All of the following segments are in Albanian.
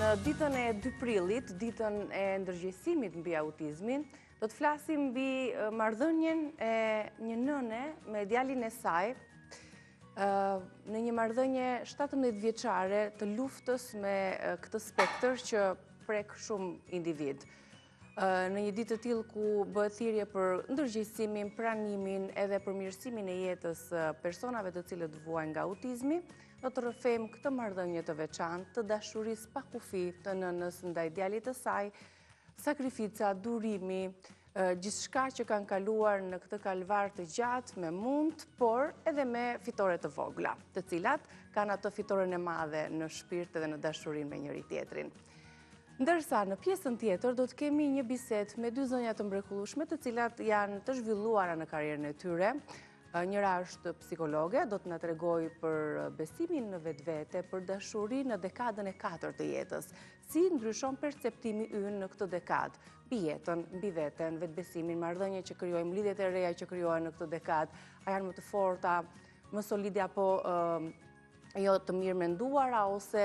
Në ditën e 2 prillit, ditën e ndërgjegjësimit mbi autizmin, do të flasim mbi marrëdhënien e një nëne me djalin e saj, në një marrëdhënie 17 vjeçare të luftës me këtë spektër që prek shumë individë. Në një ditë të tillë ku bëhet thirrje për ndërgjegjësimin, pranimin edhe përmirësimin e jetës personave të cilët vuajnë nga autizmi, do të rrëfejmë këtë marrëdhënie të veçantë të dashurisë pa kufi të nënës ndaj djalit të saj, sakrifica, durimi, gjithçka që kanë kaluar në këtë kalvar të gjatë me mund, por edhe me fitore të vogla, të cilat kanë atë fitoren e madhe në shpirt edhe në dashurinë me njëri-tjetrin. Ndërsa në pjesën tjetër do të kemi një bisedë me dy zonja të mrekullueshme, të cilat janë të zhvilluara në karrierën e tyre. Njëra është psikologe, do të na tregojë për besimin në vetvete, për dashurinë në dekadën e katërt të jetës. Si ndryshon perceptimi ynë në këtë dekadë, mbi jetën, mbi veten, vetëbesimin, marrëdhëniet që krijojmë, lidhjet e reja që krijohen në këtë dekadë, a janë më të forta, më solide apo jo të mirëmenduara ose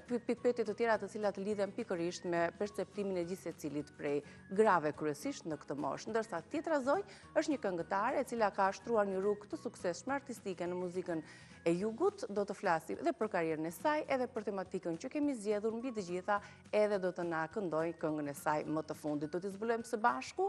pikëpyetje të tjera të cilat lidhen pikërisht me perceptimin e gjithsecilit prej grave kryesisht në këtë moshë. Ndërsa tjetra zonjë është një këngëtare e cila ka shtruar një rrugë të suksesshme artistike në muzikën e jugut, do të flasim edhe për karrierën e saj, edhe për tematikën që kemi zgjedhur mbi të gjitha, edhe do të na këndojë këngën e saj më të fundit. Do t'i zbulojmë së bashku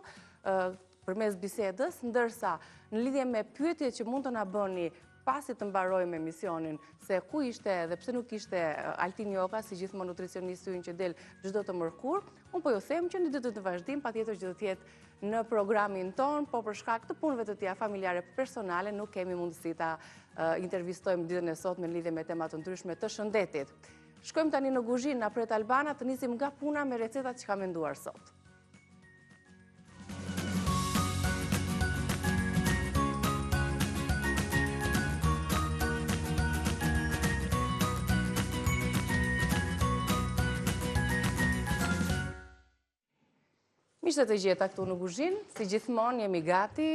përmes bisedës, ndërsa në lidhje me pyetjet që mund të na bëni pasi të mbarojmë emisionin, se ku ishte dhe pse nuk ishte Altin Joka, si gjithmonë nutricionisti ynë që del çdo të mërkurë, unë po ju them që në ditët në vazhdim, patjetër që do të jetë në programin tonë, po për shkak të punëve të tija familjare personale, nuk kemi mundësi ta intervistojmë ditën e sotme në lidhje me tema të ndryshme të shëndetit. Shkojmë tani në kuzhinë, na pret Albana, të nisim nga puna me recetat që ka menduar sot. Mirë se të gjeta këtu në kuzhinë, si gjithmonë jemi gati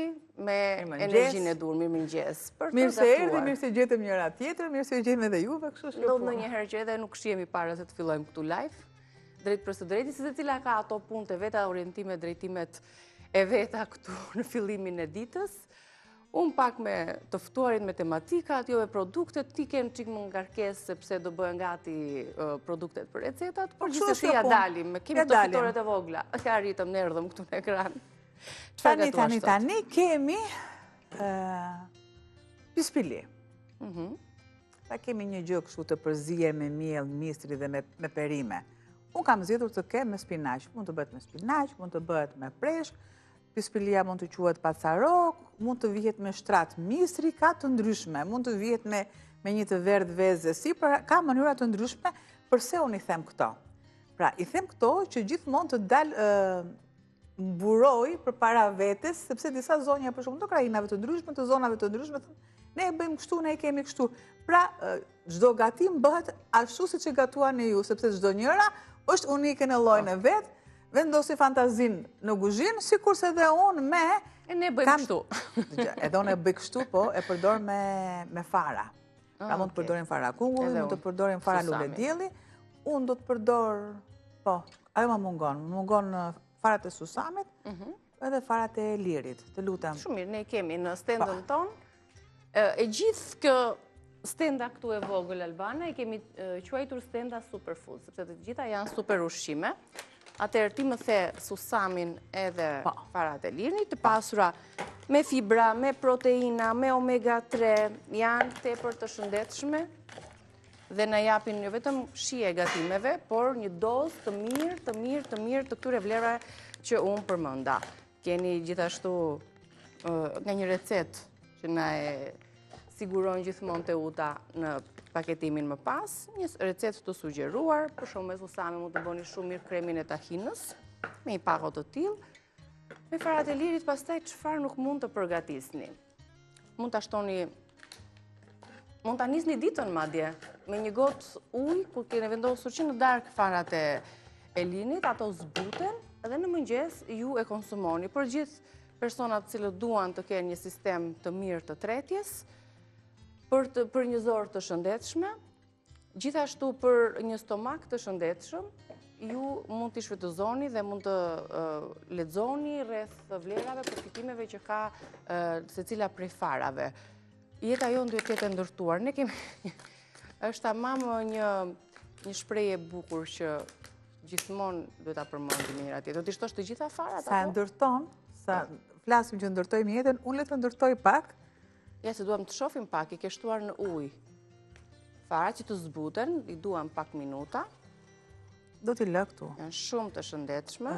me energjinë e duhur, mirëmëngjes. Mirë se erdhi, mirë se gjetëm njëra tjetrën, mirë se gjejmë edhe juve, kështu është kjo punë. Ndodh ndonjëherë që edhe nuk shihemi para se të fillojmë këtu live, drejtpërsëdrejti, se secila ka ato punët e veta, orientimet, drejtimet e veta këtu në fillimin e ditës. Unë pak me të ftuarit me tematikat, jo me produktet, ti ke një çikë më ngarkesë sepse do bëhen gati produktet për recetat, por po, gjithsesi ia dalim, kemi të fitoret e vogla, ka arritëm, ne erdhëm këtu në ekran. Tani, tani, tani, kemi pispili. Mhm. Ta kemi një gjë kështu të përzier me miell, misri dhe me, me perime. Unë kam zgjedhur të kem me spinaq. Mund të bëhet me spinaq, mund të bëhet me presh, pispilia mund të quhet pacarok, mund të vihet me shtrat misri, ka të ndryshme, mund të vihet me, me një të verdhë veze sipër, ka mënyra të ndryshme, përse unë i them këto? Pra, i them këto që gjithmonë të dal mburojë përpara vetes, sepse disa zonja për shembull të krahinave të ndryshme, të zonave të ndryshme, thonë, ne e bëjmë kështu, ne e kemi kështu. Pra, çdo gatim bëhet ashtu siç e gatuani ju, sepse çdo njëra është unike në llojin e vet, vendosi fantazinë në kuzhinë, sikurse edhe unë me... E ne bëjmë kështu. Edhe unë e bëj kështu, po e përdor me, me fara. Pra ah, mund të përdorim fara kungulli, mund të përdorim fara luledielli, unë do të përdor, po, ajo më mungon, më mungon farat e susamit, mhm. edhe farat e lirit, të lutem. Shumë mirë, ne kemi në stendën po. tonë, e gjithë kjo stenda këtu e vogël Albana, e kemi quajtur stenda superfood, sepse të gjitha janë super ushqime. Atëherë ti më the susamin edhe po. farat e lirit, të pasura me fibra, me proteina, me omega 3, janë tepër të shëndetshme dhe na japin jo vetëm shije gatimeve, por një dozë të mirë, të mirë, të mirë të këtyre vlerave që unë përmenda. Keni gjithashtu nga një recetë që na e siguron gjithmonë Teuta në paketimin më pas, një recetë të sugjeruar, për shembull me susamin mund të bëni shumë mirë kremin e tahinës, me një pako të tillë, me farat e lirit pastaj çfarë nuk mund të përgatisni. Mund ta shtoni, mund ta nisni ditën madje, me një gotë ujë, kur keni vendosur që në darkë farat e, e linit, ato zbuten, dhe në mëngjes ju e konsumoni. Për gjithë personat të cilët duan të kenë një sistem të mirë të tretjes, për, të, për një zorrë të shëndetshme, Gjithashtu për një stomak të shëndetshëm, ju mund t'i shfrytëzoni dhe mund të lexoni rreth vlerave, përfitimeve që ka secila prej farave. Jeta jonë duhet të jetë e ndërtuar. Ne kemi është tamam një një shprehje e bukur që gjithmonë duhet ta përmendim me njëra tjetrën. Do t'i shtosh të gjitha farat apo? Sa ndërton, sa flasim që ndërtojmë jetën, unë le të ndërtoj pak. Ja se duam të shohim pak, i ke shtuar në ujë. Farat që të zbuten, i duam pak minuta. Do t'i lë këtu. Janë shumë të shëndetshme.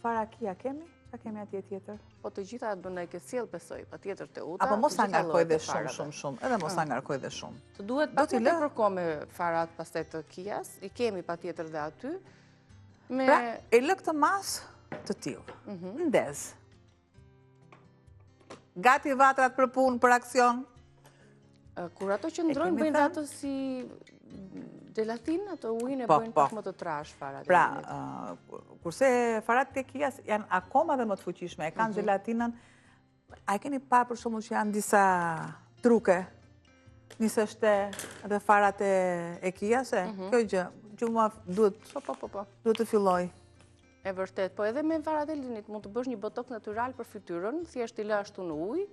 Fara kia kemi? Ça kemi atje tjetër? Po të gjitha do na i ke sjellë besoj, patjetër Teuta. Apo mos ta ngarkoj dhe shumë, shumë, shumë, edhe mos ta ah. ngarkoj dhe shumë. Të duhet pak më tepër kohë me farat pastaj të kias, i kemi patjetër dhe aty. Pra, e lë këtë masë të tillë, mhm. ndez. Gati vatrat për punë, për aksion? Kur ato qëndrojnë, bëjnë atë si xhelatinë, ato ujin e po, bëjnë po. pak më të trashë farat. Pra, kurse farat e kias janë akoma dhe më të fuqishme, e kanë mhm. xhelatinën, a e keni pa për shembull që janë disa truke, niseshte dhe farat e kias, e, mhm. kjo gjë, që mua duhet, po, po, po, duhet të filloj. E vërtetë, po edhe me farat e linit mund të bësh një botoks natyral për fytyrën, thjesht i lë ashtu në ujë.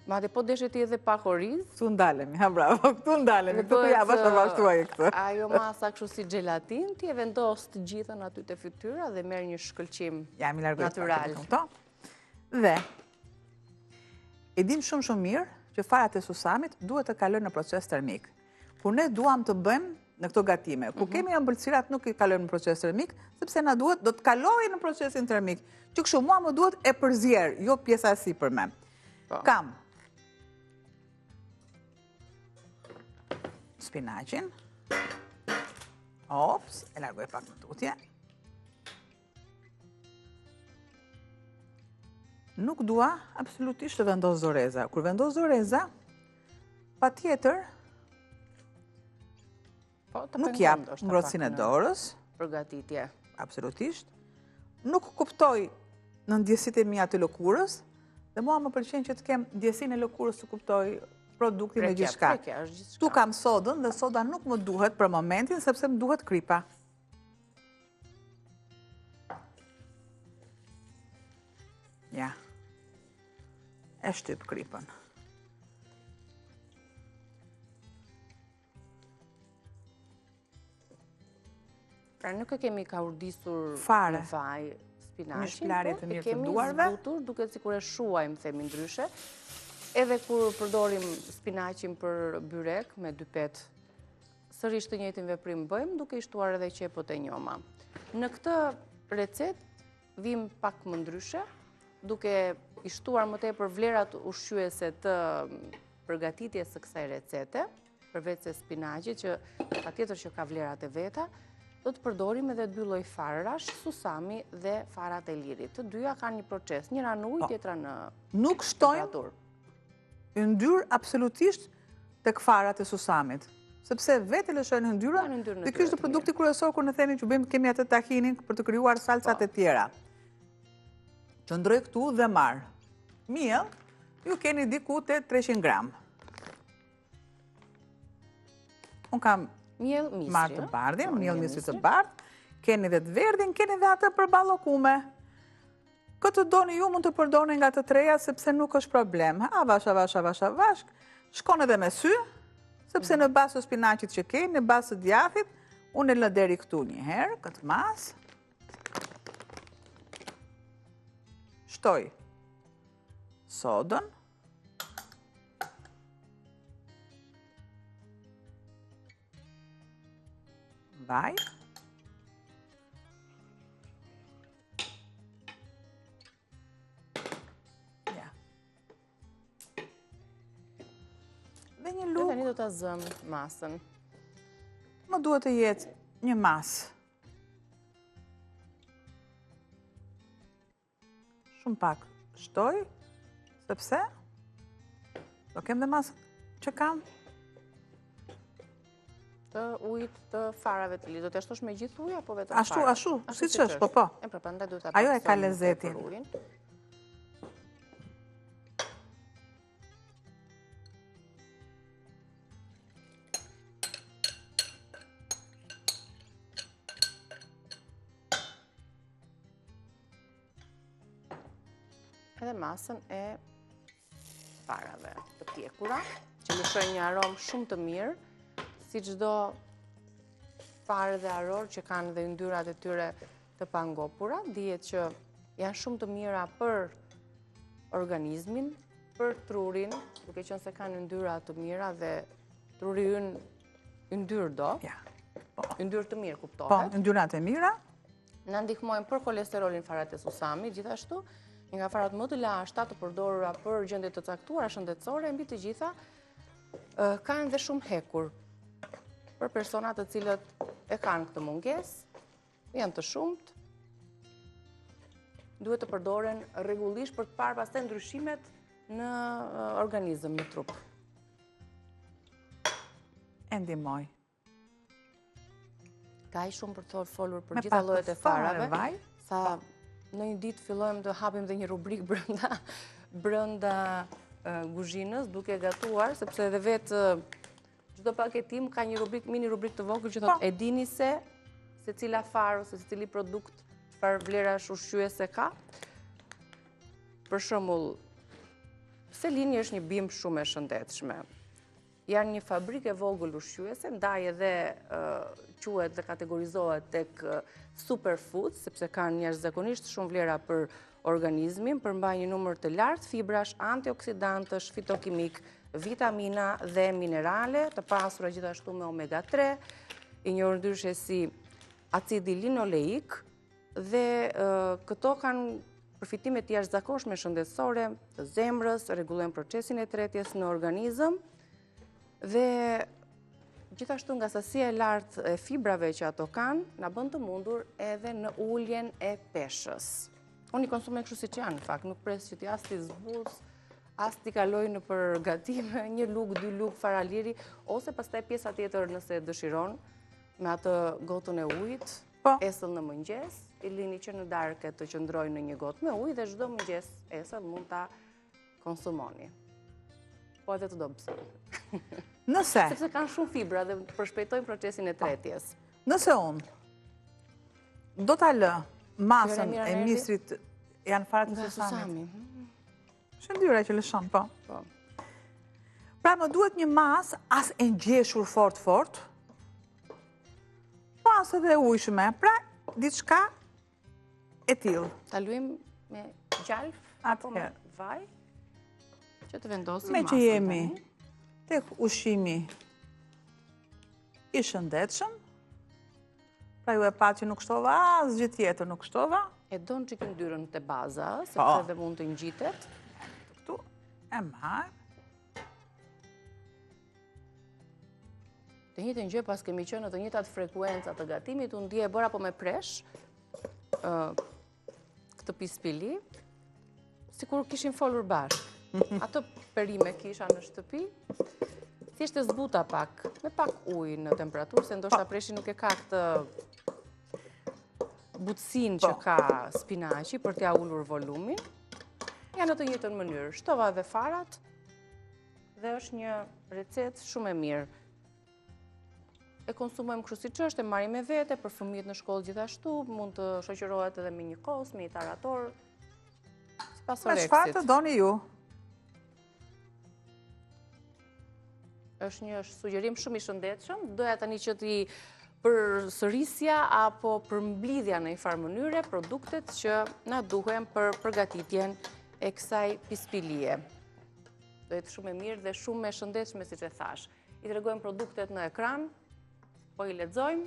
Madje po deshe ti edhe pak oriz. Këtu ndalemi, ha bravo, këtu ndalemi, këtu të ja avash avash tuaj e këtë. Ajo masa kështu si xhelatinë, ti e vendos të gjithën aty te fytyra dhe merr një shkëlqim natural. Dhe, e dim shumë shumë mirë që farat e susamit duhet të kalojnë në proces termik. Kur ne duam të bëjmë në këto gatime, kur mhm. kemi ëmbëlsirat nuk i kalojmë në proces termik, sepse na duhet do të kalojë në procesin termik. Që kështu mua më duhet e përzier, jo pjesa e sipërme. Po. Kam spinaqin. Ops, e largoj pak më tutje. Nuk dua absolutisht të vendos doreza. Kur vendos doreza, patjetër, po, nuk jap ngrohtësinë e dorës. Përgatitje. Absolutisht. Nuk kuptoj në ndjesitë e mia të lëkurës, dhe mua më pëlqen që të kem ndjesinë e lëkurës të kuptoj produktin e gjithçka. Këtu kam sodën dhe soda nuk më duhet për momentin, sepse më duhet kripa. Ja. E shtyp kripën. Pra nuk e kemi kaurdisur në vaj spinaqin, Një shplarje po të mirë të duarve. E kemi zbutur, duket sikur e shuajmë, themi ndryshe. Edhe kur përdorim spinaqin për byrek me dy petë Sërish të njëjtin veprim bëjmë, duke i shtuar edhe qepët e njoma. Në këtë recetë vijmë pak më ndryshe, duke i shtuar më tepër vlerat ushqyese të përgatitjes së kësaj recete, përveç se spinaqit që patjetër që ka vlerat e veta, do të përdorim edhe dy lloj farërash, susami dhe farat e lirit. Të dyja kanë një proces, njëra në ujë, po. tjetra në Nuk shtojmë yndyrë absolutisht tek farat e susamit. Sepse vetë e lëshojnë yndyrën, dhe ky është produkti kryesor kur ne themi që bëjmë kemi atë tahinin për të krijuar salcat po. e tjera. Qëndroj këtu dhe marr. Miell, ju keni diku te 300 gram. Unë kam miell misri, marrë të bardhin, po, miell misri të bardhë, keni dhe të verdhin, keni dhe atë për ballokume. Kë të doni ju mund të përdorni nga të treja, sepse nuk është problem. Avash, avash, avash, avash, shkon edhe me sy, sepse në bazë të spinaqit që keni, në bazë të djathit, unë e lë deri këtu një herë, këtë masë. Shtoj sodën. Vaj. Ja. Dhe një lugë. Tani do ta zëmë masën. Më duhet të jetë një masë. Shumë pak shtoj, sepse do kem dhe masën që kam. Të ujit të farave të lirit. Do të shtosh me gjithë ujë apo vetëm ashtu, farat? Ashtu, ashtu, siç është, po, po. E pra, prandaj duhet ta Ajo e ka lezetin. Edhe masën e farave të pjekura, që lëshojnë një aromë shumë të mirë, si çdo farë dhe arror që kanë dhe yndyrat e tyre të pangopura, dihet që janë shumë të mira për organizmin, për trurin, duke qenë se kanë yndyra të mira dhe truri ynë yndyrë do. Ja. Po. Yndyrë të mirë, kuptohet. Po, yndyrat e mira. Na ndihmojnë për kolesterolin farat e susamit, gjithashtu, një nga farat më të lashta të përdorura për gjendje të caktuara shëndetësore, mbi të gjitha, kanë dhe shumë hekur. Për persona të cilët e kanë këtë mungesë, janë të shumtë, duhet të përdoren rregullisht për të parë pastaj ndryshimet në organizëm, në trup. E ndihmoj. Ka aq shumë për të folur për gjitha llojet e farave. Sa në një ditë fillojmë të hapim dhe një rubrikë brenda brenda kuzhinës duke gatuar, sepse edhe vetë çdo paketim ka një rubrikë, mini rubrikë të vogël që thotë po. e dini se secila farë ose secili produkt çfarë vlerash ushqyese ka. Për shembull, selini është një bimë shumë e shëndetshme. Janë një fabrikë e vogël ushqyese, ndaj edhe quhet dhe kategorizohet tek superfood, sepse kanë jashtëzakonisht shumë vlera për organizmin, përmbajnë një numër të lartë fibrash, antioksidantësh, fitokimikë, vitamina dhe minerale, të pasura gjithashtu me omega 3, i njohur ndryshe si acidi linoleik, Dhe këto kanë përfitime të jashtëzakonshme shëndetësore, të zemrës, rregullojnë procesin e tretjes në organizëm dhe gjithashtu nga sasia e lartë e fibrave që ato kanë, na bën të mundur edhe në uljen e peshës. Unë i konsumoj kështu siç janë, në fakt, nuk pres që t'i as t'i zbus, as t'i kaloj nëpër gatime, një lugë, dy lugë, fara liri, ose pastaj pjesa tjetër nëse dëshiron, me atë gotën e ujit, Po. Esëll në mëngjes, i lini që në darkë të qëndrojnë në një gotë me ujë dhe çdo mëngjes esëll mund ta konsumoni. Po edhe të dobëson. Nëse? Sepse kanë shumë fibra dhe përshpejtojnë procesin e po. tretjes. Nëse unë, do ta lë masën e misrit janë farat e susamit. Yndyra që lëshon, po. Po. Pra më duhet një masë as e ngjeshur fort fort, po as edhe e ujshme, pra diçka e tillë. Ta lyejmë me gjalpë apo me vaj, që të vendosim masën. Meqë jemi tek ushqimi i shëndetshëm, Pra ju e patë që nuk shtova, asgjë tjetër nuk shtova. E do një çikë yndyrën te baza, sepse po. dhe mund të ngjitet. Këtu, e marr. Të njëjtën gjë paskemi qenë në të njëjtat frekuenca të gatimit, unë dje e bëra po me presh, këtë pispili, sikur kishim folur bashkë. Ato perime kisha në shtëpi, thjesht e zbuta pak, me pak ujë në temperaturë, se ndoshta po. preshi nuk e ka këtë butësinë që po. ka spinaqi për t'ia ulur volumin. Ja në të njëjtën mënyrë, shtova dhe farat dhe është një recetë shumë e mirë. E konsumojmë kështu siç është, e marrim me vete, për fëmijët në shkollë gjithashtu, mund të shoqërohet edhe me një kos, me një tarator, sipas oreksit. Me çfarë të doni ju? Është një sugjerim shumë i shëndetshëm, doja tani që t'i përsërisja apo përmblidhja në një farë mënyre produktet që na duhen për përgatitjen e kësaj pispilie. Do jetë shumë e mirë dhe shumë e shëndetshme siç e thashë. I tregojmë produktet në ekran, po i lexojmë.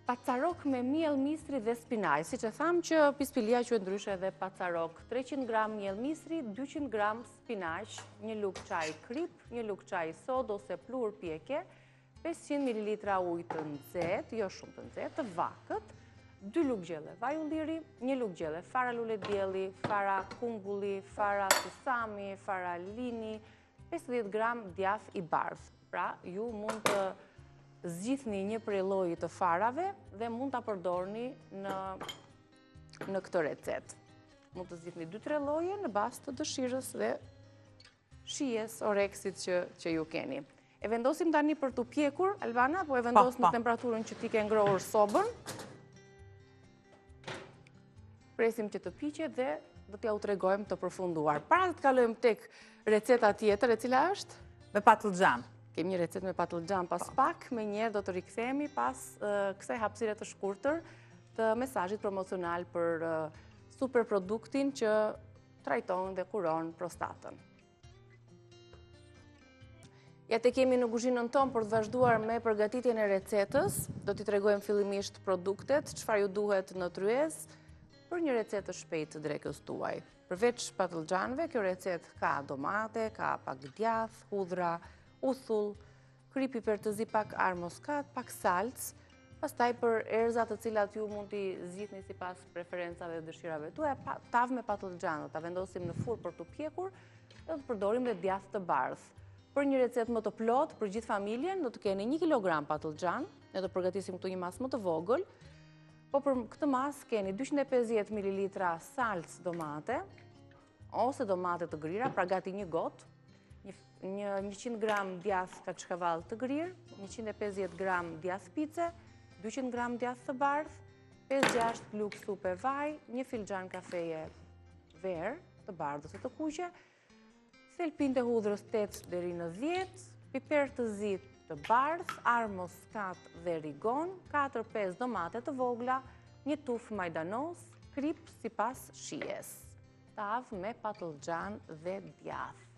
Pacarok me miell misri dhe spinaq. Siç e thamë që pispilia quhet ndryshe edhe pacarok. 300 gram miell misri, 200 gram spinaq, një lugë çaji kripë, një lugë çaji sodë ose pluhur pjekje, 500 ml ujë të nxehtë, jo shumë të nxehtë, të vakët, 2 lugë gjelle vaj ulliri, një lugë gjelle fara luledielli, fara kungulli, fara susami, fara lini, 50 gram djathë i bardhë. Pra, ju mund të zgjidhni një prej llojit të farave dhe mund ta përdorni në në këtë recetë. Mund të zgjidhni 2-3 lloje në bazë të dëshirës dhe shijes, oreksit që që ju keni. E vendosim tani për t'u pjekur, Albana, po e vendos po, në po. temperaturën që ti ke ngrohur sobën. Presim që të piqet dhe do t'jua tregojmë të përfunduar. Para të kalojmë tek receta tjetër, e cila është? Me patëllxhan. Kemi një recetë me patëllxhan pas po. pak, menjëherë do të rikthehemi pas kësaj hapësire të shkurtër të mesazhit promocional për super produktin që trajton dhe kuron prostatën. Ja tek jemi në kuzhinën tonë për të vazhduar me përgatitjen e recetës. Do t'i tregojmë fillimisht produktet, çfarë ju duhet në tryezë për një recetë të shpejtë të drekës tuaj. Përveç patëllxhanëve, kjo recetë ka domate, ka pak djathë, hudhra, uthull, kripë, piper të zi, pak arrë moskat, pak salcë, pastaj për erëza të cilat ju mund t'i zgjidhni sipas preferencave dhe dëshirave tuaja, tavë me patëllxhanë, ta vendosim në furrë për t'u pjekur, dhe të përdorim dhe djathë të bardhë. Për një recetë më të plotë, për gjithë familjen, do të keni 1 kg patëllxhan, ne do përgatisim këtu një masë më të vogël, po për këtë masë keni 250 ml salcë domate, ose domate të grira, pra gati një gotë, një 100 gram djathë kaçkavall të grirë, 150 gram djathë pice, 200 gram djathë të bardhë, 5-6 lugë supe vaj, një filxhan kafeje verë të bardhë ose të kuqe, thelpinjtë e hudhrës 8 deri në 10, piper të zi të bardhë, arrë moskat dhe rigon, 4-5 domate të vogla, një tufë majdanoz, kripë sipas shijes. Tavë me patëllxhan dhe djathë.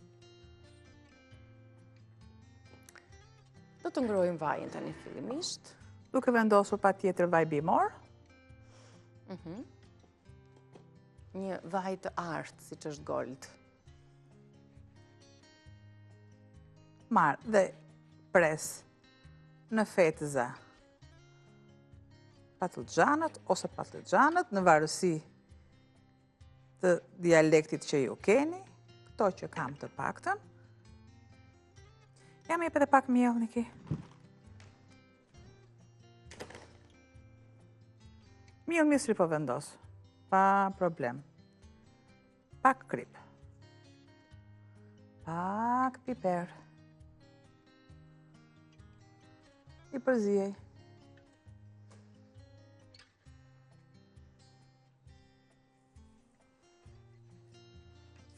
Do të ngrohim vajin tani fillimisht. Duke vendosur patjetër vaj bimor. Mhm. Një vaj të artë, siç është gold. Marr dhe pres në fetëza patëllxhanët ose patëllxhanët në varësi të dialektit që ju keni, këto që kam të paktën. Ja më jep edhe pak miell, Niki. Miell misri po vendos, pa problem. Pak kripë. Pak piper. I përziej.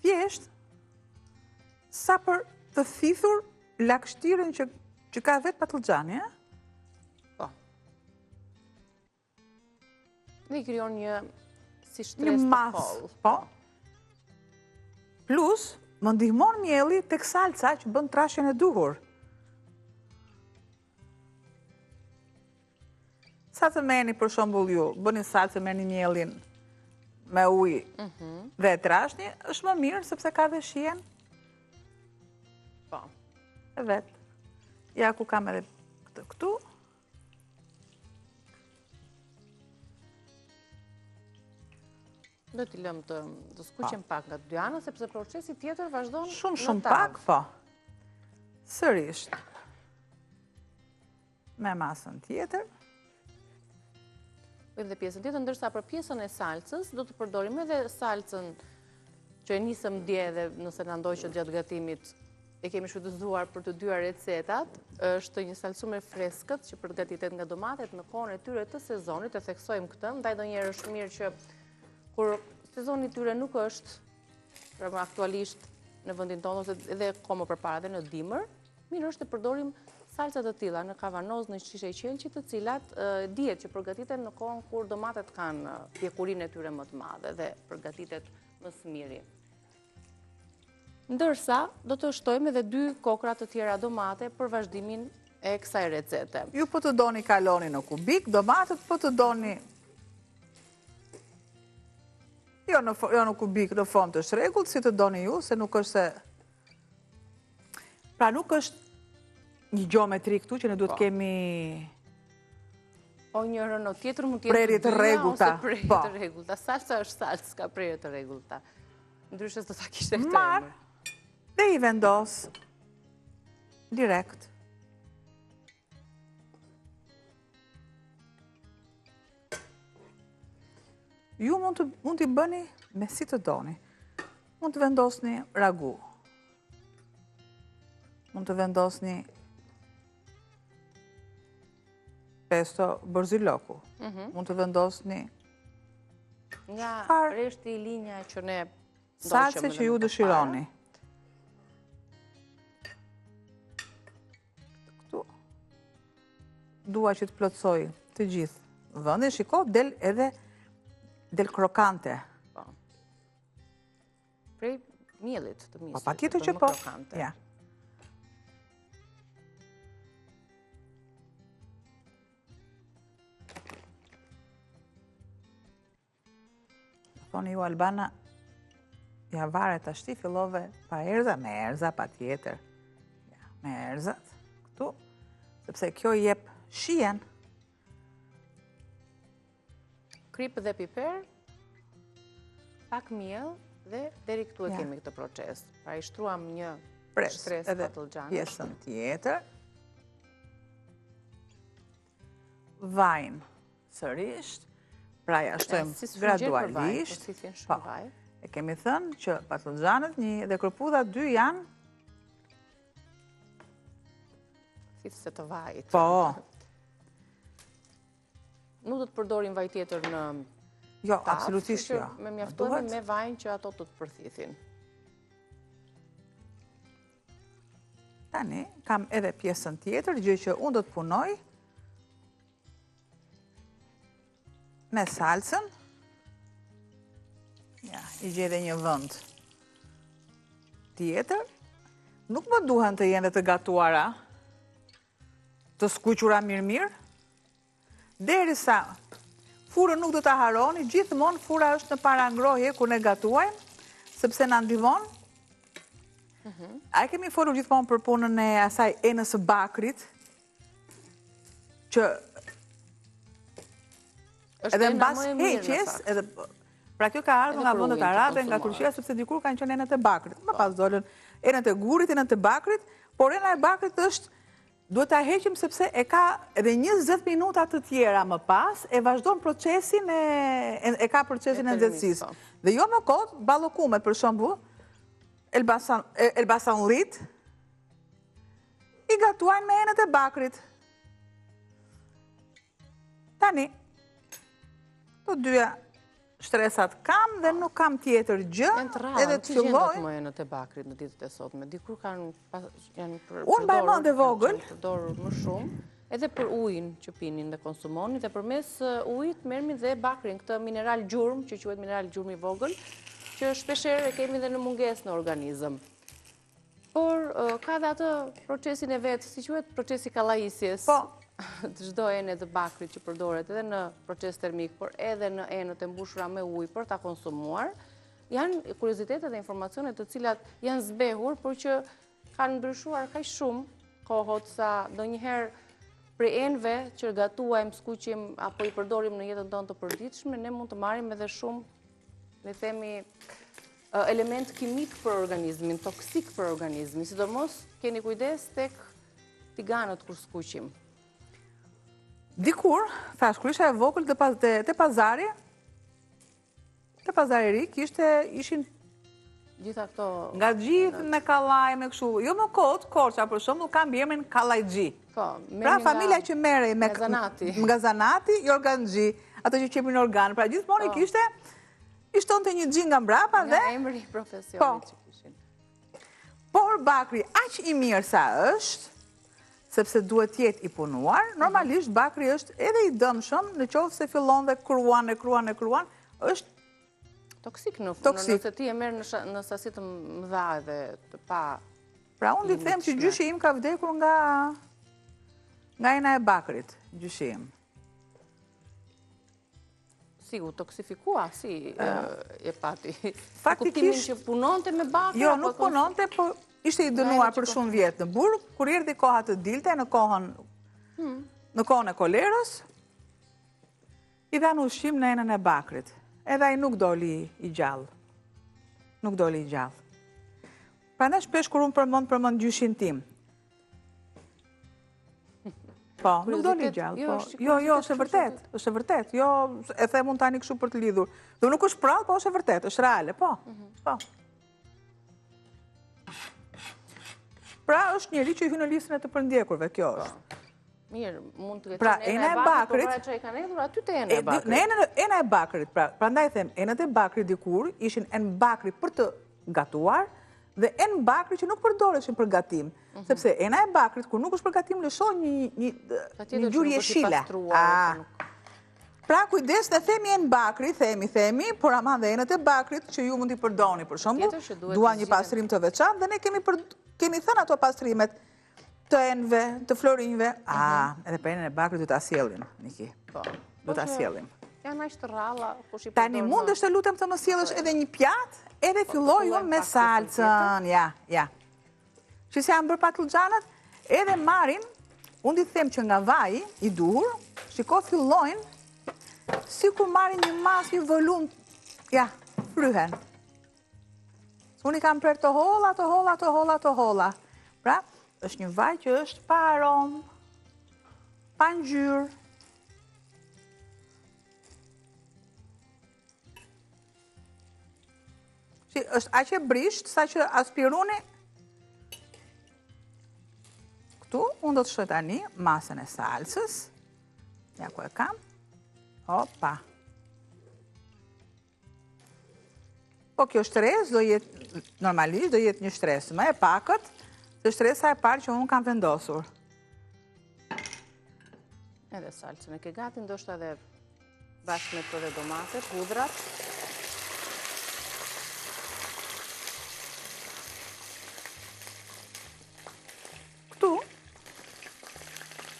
Thjesht, sa për të thithur lagështirën që, që ka vetë patëllxhani, e? Po. Dhe i krijon një si shtresë të hollë. Po. Plus, më ndihmon mielli tek salca që bën trashjen e duhur. Sa të merrni për shembull ju, bëni salcë, merrni miellin me ujë mhm. dhe e trashni, është më mirë sepse ka dhe shijen. Po. E vet. Ja ku kam edhe këtë këtu. Do t'i lëmë të, të skuqen po. pak nga të dy anët, sepse procesi tjetër vazhdon Shumë, shumë pak, po. Sërish. Me masën tjetër. Bëjmë dhe pjesën tjetër, ndërsa për pjesën e salcës, do të përdorim edhe salcën që e nisëm dje dhe nëse na ndoqët gjatë gatimit, e kemi shfrytëzuar për të dyja recetat, është një salcë shumë e freskët që përgatitet nga domatet në kohën e tyre të sezonit, e theksojmë këtë, ndaj ndonjëherë është mirë që kur sezoni i tyre nuk është pra aktualisht në vendin tonë ose edhe kohë më përpara dhe në dimër, mirë është të përdorim salca të tilla në kavanoz, në shishe qelqi, të cilat dihet që përgatiten në kohën kur domatet kanë pjekurinë e tyre më të madhe dhe përgatitet më së miri. Ndërsa, do të shtojmë edhe dy kokrra të tjera domate për vazhdimin e kësaj recete. Ju po të doni kaloni në kubik, domatet po të doni jo në, jo në kubik, në formë të çrregullt, si të doni ju, se nuk është se... Pra nuk është një gjeometri këtu që ne duhet po. kemi... O njërën o tjetrën mund të jetë prerje të rregullta. Ose prerje po. të rregullta. Salca është salcë, s'ka prerje të rregullta. Ndryshe s'do ta kishte këtë Marr dhe i vendos direkt. Ju mund të mund t'i bëni me si të doni. Mund të vendosni ragu. Mund të vendosni pesto borziloku. Mhm. Mund të vendosni. Nga rreshti linja që ne Salce që ju dëshironi. Këtu. Dua që të plotësoj të gjithë vendin, shiko, del edhe del krokante. Po. Prej miellit të misrit. Po, patjetër që po. Ja. Thoni ju Albana, ja vare tashti fillove pa erëza, me erëza patjetër. Ja, me erëzat, këtu, sepse kjo i jep shijen. Kripë dhe piper, pak miell dhe deri këtu e kemi këtë proces. Pra i shtruam një shtresë patëllxhanësh. Pjesën tjetër. Vajin. Sërisht, pra ja shtojmë gradualisht. Po, e kemi thënë që patëllxhanët një dhe kërpudha dy janë thithëse të vajit. Po. Nuk do të përdorim vaj tjetër në Jo, absolutisht jo. Me mjaftohemi me vajin që ato të të përthithin. Tani, kam edhe pjesën tjetër, gjë që unë do të punoj, Me salcën. Ja, i gjej dhe një vend tjetër. Nuk më duhen të jenë të gatuara, të skuqura mirë mirë. Derisa furrën nuk do ta harroni, gjithmonë furra është në parangrohje kur ne gatuajmë, sepse na ndihmon. Mhm. A e kemi folur gjithmonë për punën e asaj enës së bakrit, që edhe mbas heqjes, edhe pra kjo ka ardhur nga vendet arabe, nga Turqia, sepse dikur kanë qenë enët e bakrit. Më po. pas dolën enët e gurit, enët e bakrit, por ena e bakrit është duhet ta heqim sepse e ka edhe 20 minuta të tjera më pas e vazhdon procesin e e ka procesin e nxehtësisë. Po. Dhe jo më kot, ballokumet për shembull, Elbasan Elbasanllit I gatuajnë me enët e bakrit. Tani, të dyja shtresat kam dhe nuk kam tjetër gjë. Edhe të filloj. Më enët e bakrit në ditët e sotme. Dikur kanë janë për Unë mbaj mend e vogël. Përdorur më shumë. Edhe për ujin që pinin dhe konsumonin dhe përmes ujit merrnin dhe bakrin, këtë mineral gjurmë, që quhet mineral gjurmë i vogël, që shpeshherë e kemi dhe në mungesë në organizëm. Por, ka dhe atë procesin e vet, si quhet procesi i kallaisjes, po. të çdo ene të bakrit që përdoret edhe në proces termik, por edhe në enët e mbushura me ujë për ta konsumuar, janë kuriozitete dhe informacione të cilat janë zbehur, por që kanë ndryshuar kaq shumë kohët sa ndonjëherë prej enëve që gatuajmë, skuqim apo i përdorim në jetën tonë të përditshme, ne mund të marrim edhe shumë, le themi, element kimik për organizmin, toksik për organizmin, sidomos keni kujdes tek tiganët kur skuqim. Dikur, thashë, kur isha e vogël te, te pazari, te pazari i ri, kishte, ishin gjitha këto... Nga gjithë me kallaj, me kështu, jo më kot, Korça, për shembull, ka mbiemrin Kallajxhi. Po, pra familja që merrej me... Nga zanati. Nga zanati, jorganxhi, ato që qepin jorgan, pra gjithmonë i po. kishte I shtonte një xhi nga mbrapa dhe... Nga emri i profesionit po. që kishin. Por bakri aq i mirë sa është, sepse duhet të jetë i punuar, normalisht bakri është edhe i dëmshëm në qoftë se fillon dhe kruan e kruan e kruan, është toksik në fund, nëse ti e merr në sasi të mëdha edhe të pa... Pra unë di të them që gjyshi im ka vdekur nga nga ena e bakrit, gjyshi im. Si u toksifikua, si e pati? Faktikisht... që punonte me bakër? Jo, nuk punonte, po ishte i dënuar për shumë vjet në burg, kur erdhi koha të dilte në kohën, hmm. në kohën e kolerës, i dhanë ushqim në enën e bakrit. Edhe ai nuk doli i gjallë. Nuk doli i gjallë. Prandaj shpesh kur unë përmend, përmend gjyshin tim. Po, nuk doli gjallë, jo, po. Jo, jo, është e vërtetë, është e vërtetë. Jo, e them unë tani kështu për të lidhur. Do nuk është përrallë, po është e vërtetë, është reale, po. Mhm. Po. Pra është njeri që i hyn në listën e të përndjekurve, kjo po. është. Mirë, mund të ketë pra, ena e bakrit, por që e kanë hedhur aty te ena e bakrit. Në ena, ena e bakrit, pra, prandaj them, enët e bakrit dikur ishin enë bakri për të gatuar dhe enë bakri që nuk përdoreshin për gatim, mhm. sepse ena e bakrit kur nuk është për gatim lëshon një një një ngjyrë jeshile. Pra kujdes ne themi enë bakri, themi, themi, por ama dhe enët e bakrit që ju mund t'i përdoni për shembull, duan një pastrim të veçantë dhe ne kemi për, kemi thënë ato pastrimet të enëve, të florinjve. A, mhm. edhe për enën e bakrit do ta sjellim, Niki. Po. Do ta po sjellim. Janë aq të rralla, kush i përdor. Tani mundesh të lutem të më sjellësh edhe një pjatë, edhe po, filloj unë me salcën. Ja, ja. Që se janë bërë patëllxhanët, edhe marrin, unë di them që nga vaji i duhur, shiko fillojnë, sikur marrin një masë, një volum, ja, fryhen. Unë i kam prerë të holla, të holla, të holla, të holla. Pra, është një vaj që është pa aromë, pa ngjyrë. Si, është aq e brishtë, sa që aspiruni. Këtu, unë do të shtoj tani masën e salcës. Ja ku e kam. Opa. Po kjo shtresë do jetë, normalisht do jetë një shtresë më e pakët, se shtresa e parë që unë kam vendosur. Edhe salcën e ke gati, ndoshta edhe bashkë me të dhe domatet, hudhrat. Këtu?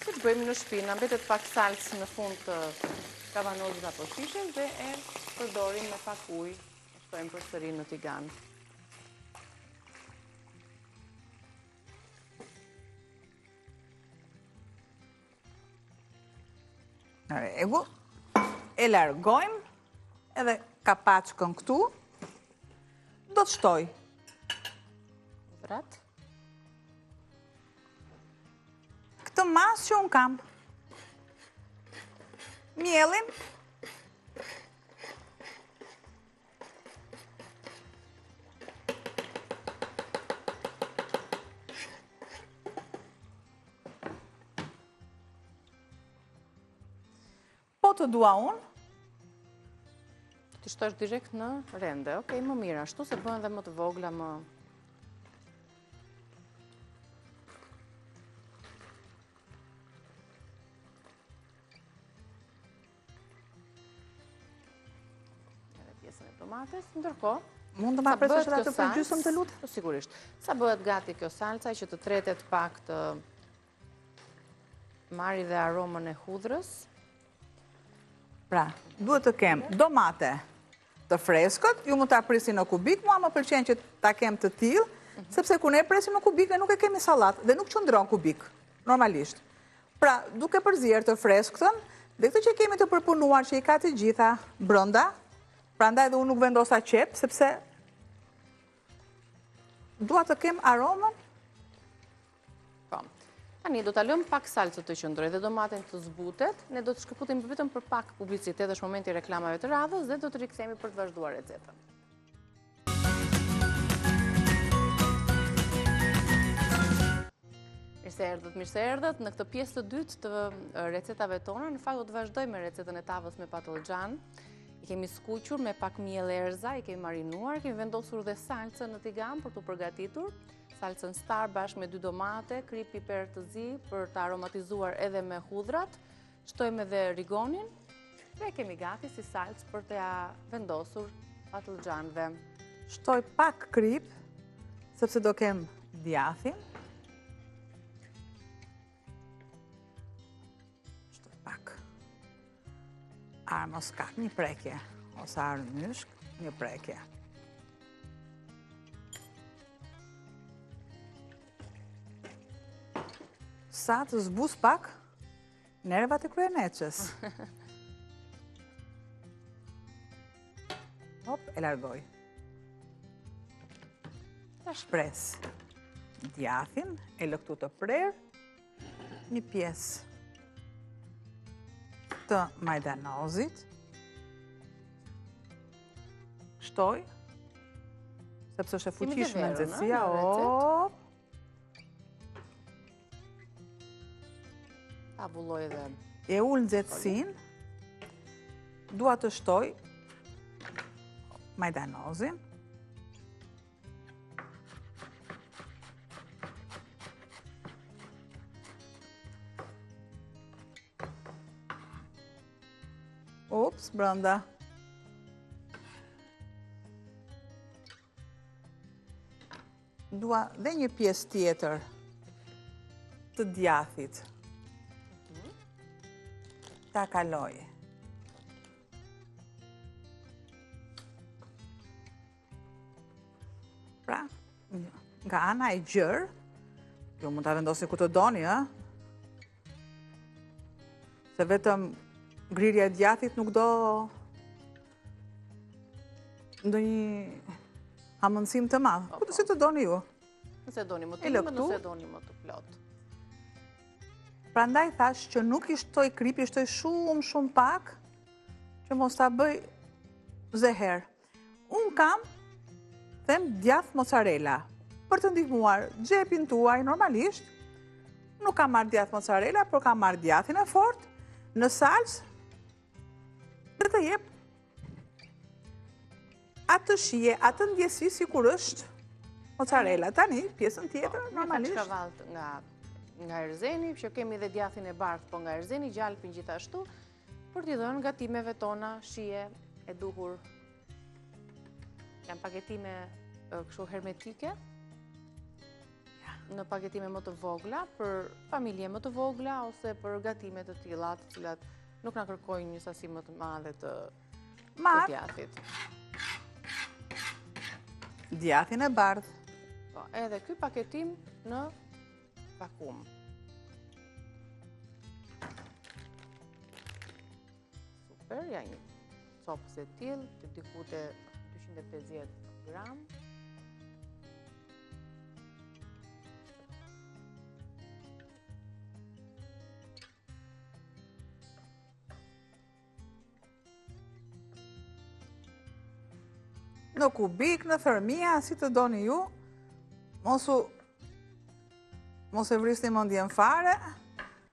Siç bëjmë në shpi, na mbetet pak salcë në fund të kavanozit apo shishes dhe e përdorim me pak ujë, e shtojmë përsëri në tigan. Në rregull, e largojmë edhe kapaçkën këtu, do të shtoj. Hudhrat. Këtë masë që unë kam. Miellin. Po të dua unë? T'i shtosh direkt në rende, okej, më mirë, ashtu se bëhen dhe më të vogla, më... Edhe pjesën e domates, ndërkohë... Mund të ma presësh edhe atë për gjysëm të lutem? Po, sigurisht. Sa bëhet gati kjo salca që të tretet pak të Marri dhe aromën e hudhrës. Pra, duhet të kem domate të freskët, ju mund ta prisni në kubik, mua më pëlqen që ta kem të tillë, mhm. sepse kur ne presim në kubik, ne nuk e kemi sallatë dhe nuk qëndron kubik, normalisht. Pra, duke përzier të freskëtën, dhe këtë që kemi të përpunuar që i ka të gjitha brenda, prandaj dhe unë nuk vendosa qepë, sepse dua të kem aromën Po. Tani do ta lëmë pak salcën të qëndrojë dhe domaten të zbutet. Ne do të shkëputemi vetëm për pak publicitet, është momenti i reklamave të radhës dhe do të rikthehemi për të vazhduar recetën. Mirë se erdhët, mirë se erdhët në këtë pjesë të dytë të recetave tona. Në fakt do të vazhdojmë me recetën e tavës me patëllxhan. I kemi skuqur me pak miell erëza, i kemi marinuar, kemi vendosur dhe salcën në tigan për t'u përgatitur. Salcën star bashkë me dy domate, kripë piper të zi për të aromatizuar edhe me hudhrat. Shtojmë edhe rigonin dhe e kemi gati si salcë për t'ia vendosur patëllxhanëve. Shtoj pak kripë, sepse do kem djathin. Shtoj pak arrë moskat, një prekje, ose arrë myshk, një prekje. Sa të zbus pak nervat e kryeneçes. Hop, e largoj. Tash pres djathin, e lë këtu të prerë, një pjesë të majdanozit, shtoj, sepse është e fuqishme nxehtësia, op. Ta avullojë dhe... E ul nxehtësinë, dua të shtoj majdanozin. Ups, brenda. Dua dhe një pjesë tjetër të djathit. Ta kaloj. Pra, nga ana e gjerë, ju mund ta vendosni ku të doni, ë? Se vetëm grirja e djathit nuk do ndonjë hamendësim të madh. Po, po. Si të doni ju? Nëse doni më të imët, nëse doni më të plotë. Prandaj thashë që nuk i shtoj kripë, i shtoj shumë, shumë pak, që mos ta bëj zeher. Unë kam, them, djathë mozzarella, për të ndihmuar xhepin tuaj normalisht, nuk kam marrë djathë mozzarella, por kam marrë djathin e fortë, në salcë, dhe të jep atë shije, atë ndjesi sikur është mozzarella. Tani, pjesën tjetër, po, normalisht. Kaçkavall nga, nga erzeni, që kemi dhe djathin e bardhë, po nga erzeni, gjalpin gjithashtu, për t'i dhënë gatimeve tona shije e duhur. Janë paketime kështu hermetike, në paketime më të vogla, për familje më të vogla, ose për gatime të tilla, të cilat nuk na kërkojnë një sasi më të madhe të djathit. Djathin e bardhë. Po, edhe ky paketim në vakum. Super, ja një copëz e tillë, të diku te 250 gram. Në kubik, në thërmia, si të doni ju, mos u mos e vrisni mendjen fare,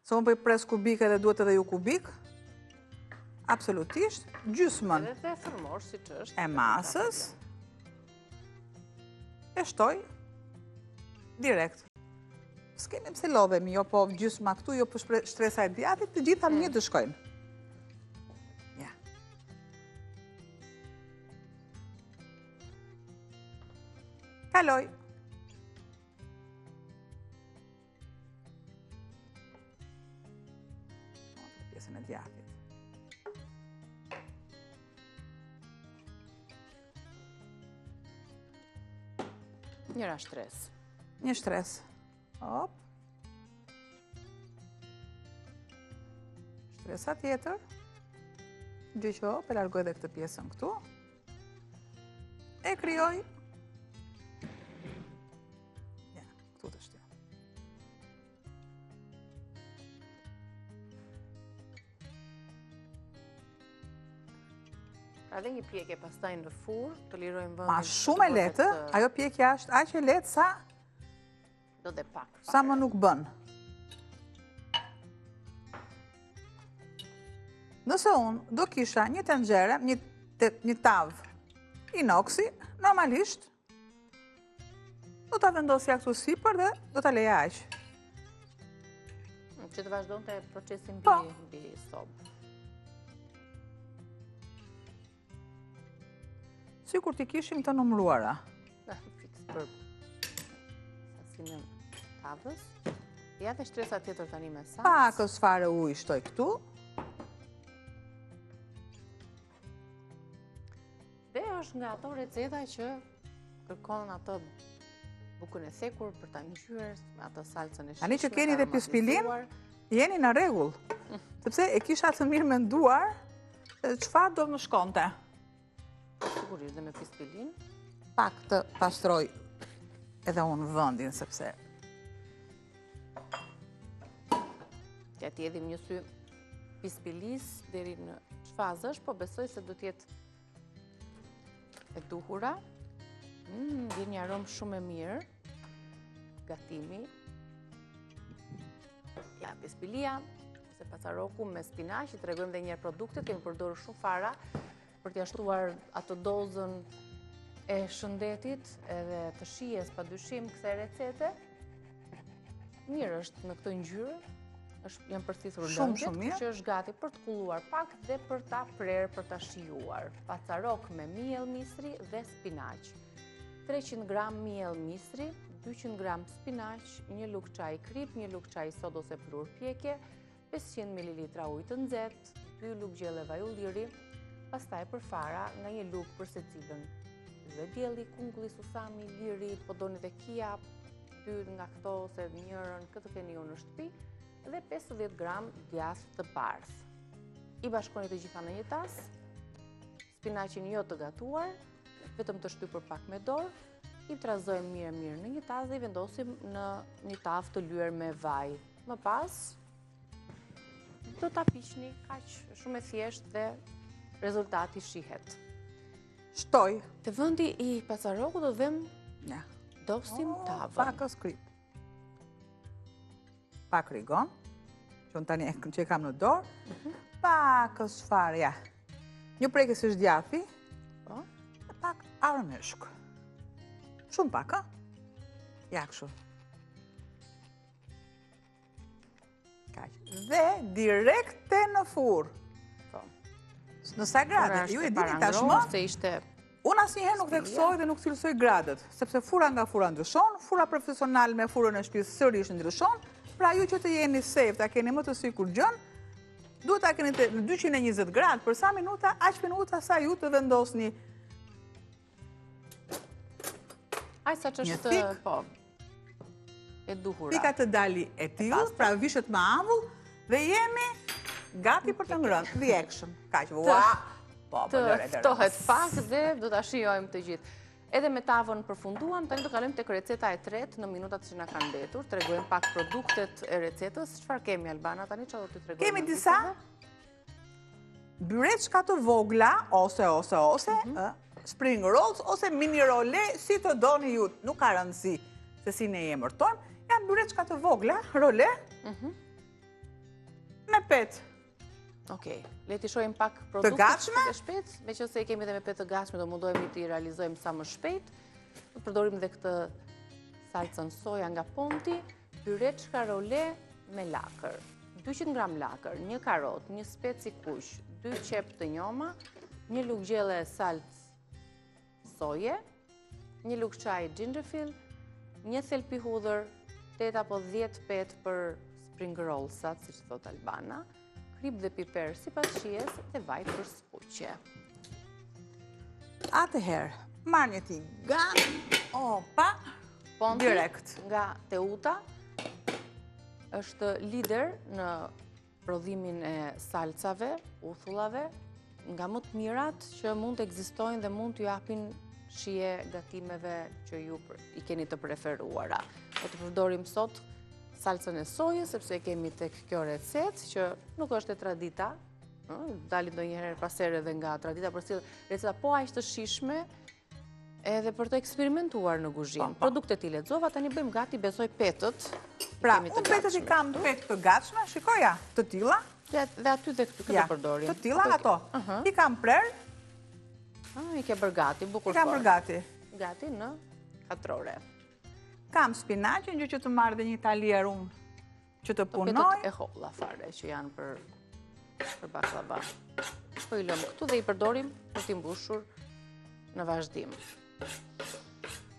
se unë po i pres kubik edhe duhet edhe ju kubik, absolutisht, gjysmën Edhe të thërmosh, siç është. E masës, e shtoj, direkt. S'kemi pse lodhemi, jo po gjysma këtu, jo po shtresa e djathit, të gjitha mm. një të shkojnë. Ja. Kaloj. Pjesën e djathit. Njëra shtresë. Një shtresë. Hop. Shtresa tjetër. Gjë që hop, e largoj dhe këtë pjesën këtu. E krijoj. Ja, këtu të shtjë. Pra dhe një pjekje pastaj në furrë, të lirojmë vendin. Ma shumë e lehtë, ajo pjekja është aq e lehtë sa do dhe pak. Sa më nuk bën. Nëse unë do kisha një tenxhere, një një tavë inoksi, normalisht do ta vendosja këtu sipër dhe do ta leja aq. Që të vazhdonte procesin mbi, po. mbi sobë. Sikur t'i kishim të numëruara. Fiks për sasinë e tavës. Ja dhe shtresa tjetër tani me salcë. Pakëz fare ujë shtoj këtu. Dhe është nga ato receta që kërkon atë bukën e thekur për ta ngjyer me atë salcën e shijshme. Tani që keni dhe pispillin, jeni në rregull. Sepse e kisha të mirëmenduar çfarë do më shkonte. Sigurisht dhe me pispillin. Pak të pastroj edhe unë vendin, sepse Ja t'i hedhim një sy pispillisë deri në ç'fazë është, po besoj se do të jetë e duhura. Mm, vjen një aromë shumë e mirë. Gatimi. Ja, pispillia. Ose pacaroku me spinaq, i tregojmë dhe njëherë produktet, kemi përdorur shumë fara për t'ia shtuar atë dozën e shëndetit edhe të shijes pa dyshim kësaj recete. Mirë është me këtë ngjyrë, është janë përthithur lëngjet, që është gati për të kulluar pak dhe për ta prerë, për ta shijuar. Pacarok me miell misri dhe spinaq. 300 gram miell misri, 200 gram spinaq, një lugë çaji kripë, një lugë çaji sodë ose pluhur pjekje, 500 ml ujë të nxehtë, 2 lugë gjelle vaj ulliri, pastaj për fara nga një lugë për secilën. Lule dielli, kungulli, susami, liri, po doni dhe kia, dy nga këto ose njërën, kë të keni ju në shtëpi, dhe 50 gram djathë të bardhë. I bashkoni të gjitha në një tas, spinaqin jo të gatuar, vetëm të shtypur pak me dorë, i trazojmë mirë mirë në një tas dhe i vendosim në një tavë të lyer me vaj. Më pas, do ta piqni kaq shumë e thjeshtë dhe rezultati shihet. Shtoj. Te vendi i pacarokut do vëmë ja. Dosim oh, tavën. Pakëz kripë. Pak rigon, që unë tani që e kam në dorë, mhm. pakëz fare, ja. Një prekje se është djathi, po. e pak arrëmyshk. Shumë pak, a? Ja, kështu. Kaq. Dhe direkte në furrë. Po. Në sa gradë, ju e dini tashmë. Se ishte Unë asnjëherë nuk theksoj dhe nuk cilësoj gradët, sepse furra nga furra ndryshon, furra profesional me furrën e shtëpisë sërish ndryshon, pra ju që të jeni safe, ta keni më të sigurt gjënë, duhet ta keni të 220 gradë për sa minuta, aq minuta sa ju të vendosni Aq sa që është, po, e duhura. Thika të dali e tillë, pra vishet me avull, dhe jemi gati për të ngrënë, the action. Kaq, ua, po, po, lëre, lëre. Të ftohet pak dhe do ta shijojmë të gjithë. Edhe me tavën përfunduam, tani do kalojmë tek receta e tretë në minutat që na kanë mbetur. Tregojmë pak produktet e recetës. Çfarë kemi Albana tani çfarë do të tregojmë? Kemi disa byreçka të vogla ose ose ose mhm. spring rolls ose mini role si të doni ju, nuk ka rëndësi se si ne i emërtojmë. Janë byreçka të vogla, role. Mhm. Me petë. Okej, le t'i shohim pak produktet të gatshme e shpejt, meqenëse i kemi dhe me petë të gatshme, do mundohemi t'i realizojmë sa më shpejt. Do përdorim dhe këtë salcën soja nga Ponti, byreçka role me lakër. 200 gram lakër, një karotë, një spec i kuq, dy qepë të njoma, një lugë gjelle salcë soje, një lugë çaji xhenxhefil, një thelpi hudhër, 8 apo 10 petë për spring rollsat, siç thotë Albana, kripë dhe piper sipas shijes dhe vaj për skuqje. Atëherë, marr një tigan, opa, Ponti, direkt. Nga Teuta, është lider në prodhimin e salcave, uthullave, nga më të mirat që mund të ekzistojnë dhe mund t'ju japin shije gatimeve që ju i keni të preferuara. Do të përdorim sot salcën e sojës, sepse e kemi tek kjo recetë, që nuk është e tradita, dalim ndonjëherë pas here edhe nga tradita, por sjell receta po aq të shijshme, Edhe për të eksperimentuar në kuzhinë. Po, po. Produktet i lexova, tani bëjmë gati besoj petët. Pra, unë petët i kam petë të gatshme, shikoja, të tilla. Dhe aty dhe këtu këtë përdorim. Të tilla ato. I kam prerë. Ah, i ke bërë gati, bukur I kam bërë gati. Gati në katrore. Kam spinaqin, gjë që të marr dhe një talier unë që të punoj. Petët e holla fare që janë për, për baklava. Po i lëmë këtu dhe i përdorim për t'i mbushur në vazhdim.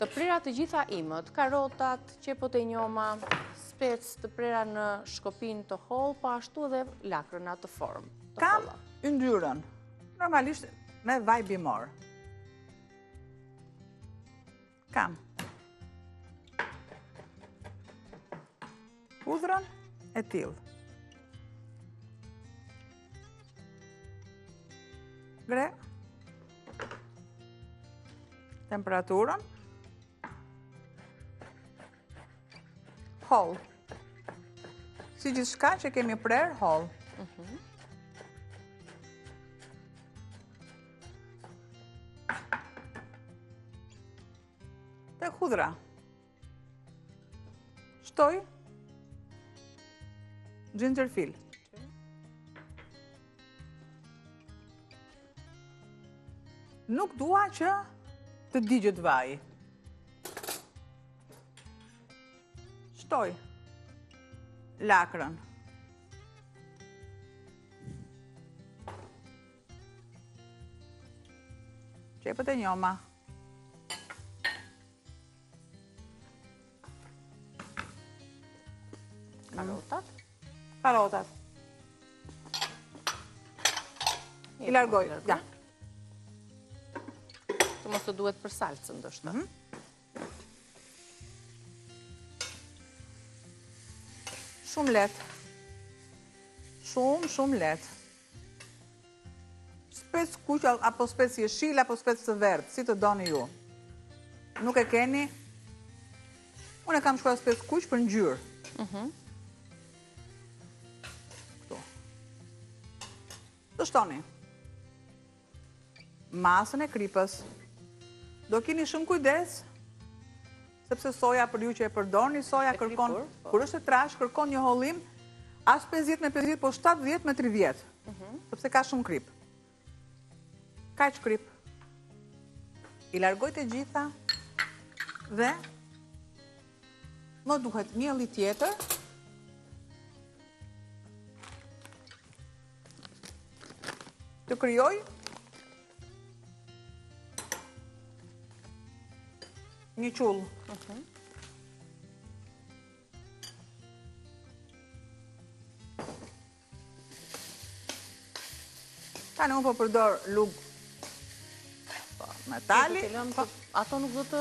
Të prera të gjitha imët, karotat, qepët e njoma, spec të prera në shkopinj të hollë, po ashtu edhe lakrën në atë formë. Kam yndyrën, normalisht me vaj bimor. Kam. Hudhrën e tillë. Ngre. Temperaturën. Hollë. Si gjithçka që kemi prerë, hollë. Mhm. Te hudhra. Shtoj. Xhenxhefil. Nuk dua që të digjet vaji. Shtoj lakrën. Qepët e njoma. Karotat. Karotat. I largoj, ja. Të mos të duhet për salcën, ndoshta. Mhm. Shumë lehtë. Shumë, shumë lehtë. Spec kuq apo spec jeshil apo spec të verdhë, si të doni ju. Nuk e keni. Unë e kam shkruar spec kuq për ngjyrë. Mhm. Këtu. Të shtoni. Masën e kripës. Do keni shumë kujdes, sepse soja për ju që e përdorni, soja kërkon, po. kur është e trashë, kërkon një hollim, as 50 me 50, po 70 me 30, mhm. sepse ka shumë kripë. Kaq kripë. I largoj të gjitha dhe më duhet mielli tjetër. Të krijoj një qull. Mhm. Tani unë po përdor lugë po, metali. Po. Ato nuk do të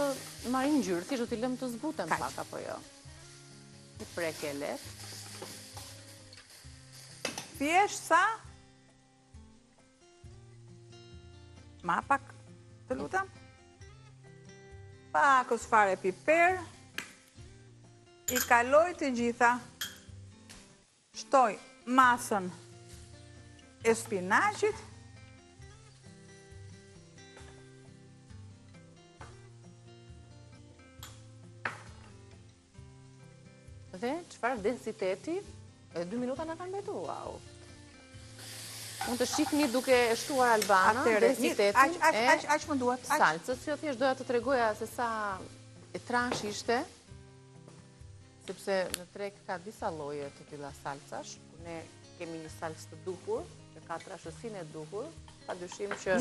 marrin ngjyrë, thjesht do t'i lëmë të zbuten pak, apo jo? Një prekje e lehtë. Thjesht sa Ma pak, të lutem. Pakëz fare piper. I kaloj të gjitha. Shtoj masën e spinaqit. Dhe çfarë densiteti? Edhe 2 minuta na kanë mbetur, wow. Mund të shihni duke e shtuar Albana densitetin e aq aq më duhet. Salcës, jo thjesht doja të tregoja se sa e trashë ishte, sepse në treg ka disa lloje të tilla salcash, ku ne kemi një salcë të duhur, që ka trashësinë e duhur, pa dyshim që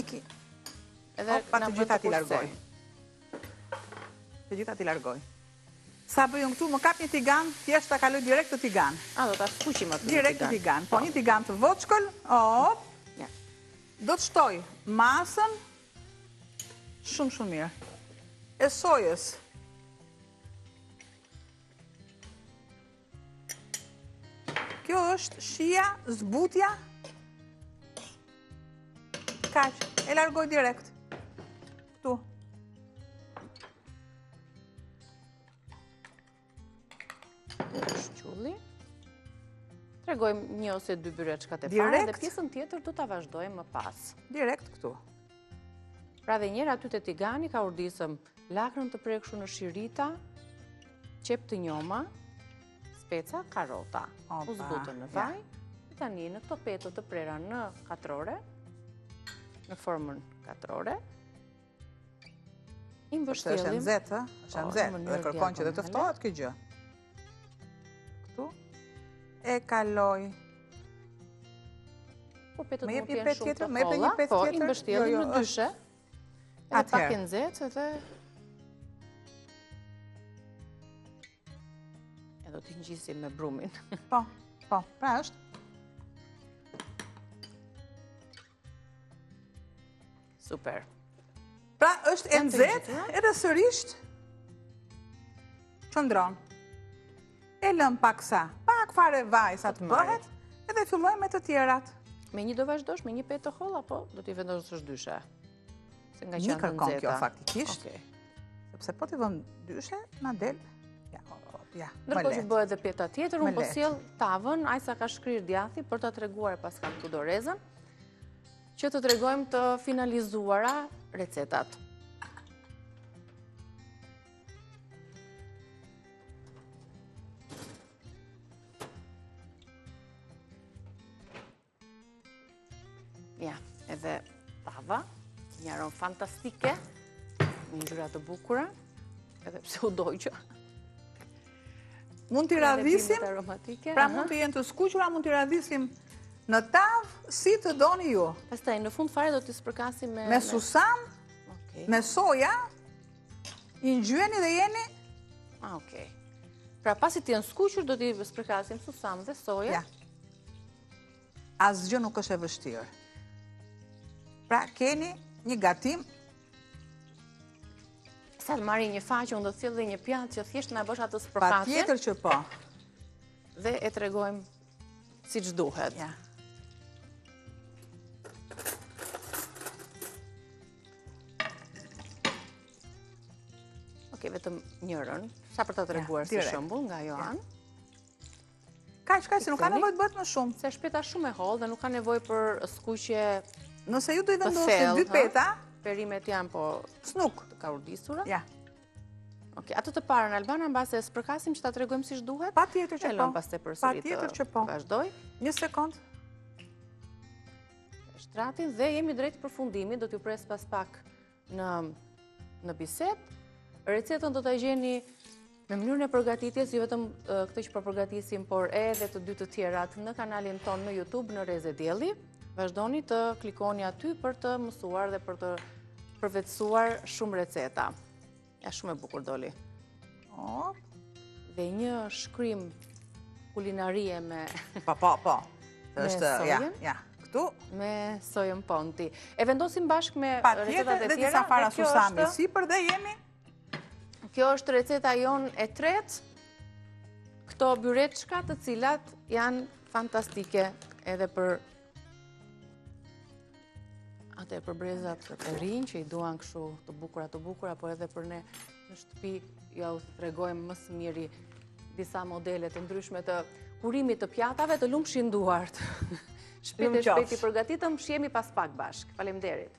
edhe na të gjitha t'i largoj. Të gjitha t'i largoj. Sa bëj unë këtu, më kap një tigan, thjesht ta kaloj direkt në tigan. A, do ta skuqim atë Direkt në tigan. Po, një tigan të voçkël, op. Do të shtoj masën, shumë shumë mirë, e sojës. Kjo është shija, zbutja, kaq, e largoj direkt. Këtu. Është qulli. Tregojmë një ose dy byreçkat e para dhe pjesën tjetër do ta vazhdojmë më pas. Direkt këtu. Pra dhe njëherë aty te tigani kaurdisëm lakrën të prerë kështu në shirita, qepë të njoma, speca, karota. U zbutën në vaj. Tani në këto peto të prera në katrore, në formën katrore, I mbështjellim. Është e nxehtë, është e po, nxehtë dhe kërkon që dhe të ftohet kjo gjë. Këtu e kaloj. Po petët mund të jenë shumë të holla, po i mbështjellim jo, jo, në dyshe. Edhe pak e nxehtë edhe E do t'i ngjisim me brumin. Po, po, pra është. Super. Pra është e nxehtë edhe sërisht qëndron. E lëmë pak sa, pak fare vaj sa të bëhet, edhe fillojmë me të tjerat. Me një do vazhdosh, me një petë të hollë, apo do t'i vendosësh dyshe? Se nga një kërkon kjo faktikisht, sepse po t'i vëmë dyshe, na del, ja, ja, Ndërkohë që bëhet dhe peta tjetër, unë po sjell tavën, aq sa ka shkrirë djathi, për ta treguar paskam këtu dorezën, që të tregojmë të finalizuara recetat. Ja, edhe tava. Një aromë fantastike, me ngjyra të bukura, edhe pse u dogja. Mund t'i radhisim, pra mund të jenë të skuqura, mund t'i radhisim në tavë, si të doni ju. Pastaj, në fund fare do t'i spërkasim me... Me susam, me soja, i ngjyeni dhe jeni... Ah, okej. Pra, pasi të jenë skuqur, do t'i spërkasim susam dhe soja. Ja. Asgjë nuk është e vështirë. Pra, keni një gatim Sa të marri një faqe, unë do të sjell dhe një pjatë që thjesht na bësh atë spërkatjen. Patjetër që po. Dhe e tregojmë siç duhet. Ja. Okej, vetëm njërën, sa për ta treguar si shembull nga ajo anë. Kaq, kaq, se nuk ka nevojë të bëhet më shumë. Se është peta shumë e hollë dhe nuk ka nevojë për skuqje Nëse ju do i vendosni dy peta, perimet janë po snuk të kaurdisura. Ja. Okej, atë të parën Albana mbase e spërkasim që ta tregojmë siç duhet. Patjetër që po. Patjetër që po. Vazhdoj. Një sekond. Shtratin dhe jemi drejt përfundimit, do t'ju pres pas pak në në bisedë. Recetën do ta gjeni me mënyrën e përgatitjes, jo vetëm këtë që po përgatisim, por edhe të dy të tjerat në kanalin tonë në YouTube në Rreze Dielli. Vazhdoni të klikoni aty për të mësuar dhe për të përvetësuar shumë receta. Ja shumë e bukur doli. O. Dhe një shkrim kulinarie me... Po, po, po. Është, ja, ja. Këtu. Me sojën Ponti. E vendosim bashkë me recetat e tjera. Patjetër dhe disa fara susami sipër dhe jemi. Kjo është receta jonë e tretë. Këto byreçka të cilat janë fantastike edhe për atë për brezat e rinj që i duan kështu të bukura të bukura, por edhe për ne në shtëpi jua tregojmë më së miri disa modele të ndryshme të kurimit të pjatave të lumshin duart. Shpejt e shpejt i përgatitëm, shihemi pas pak bashkë. Faleminderit.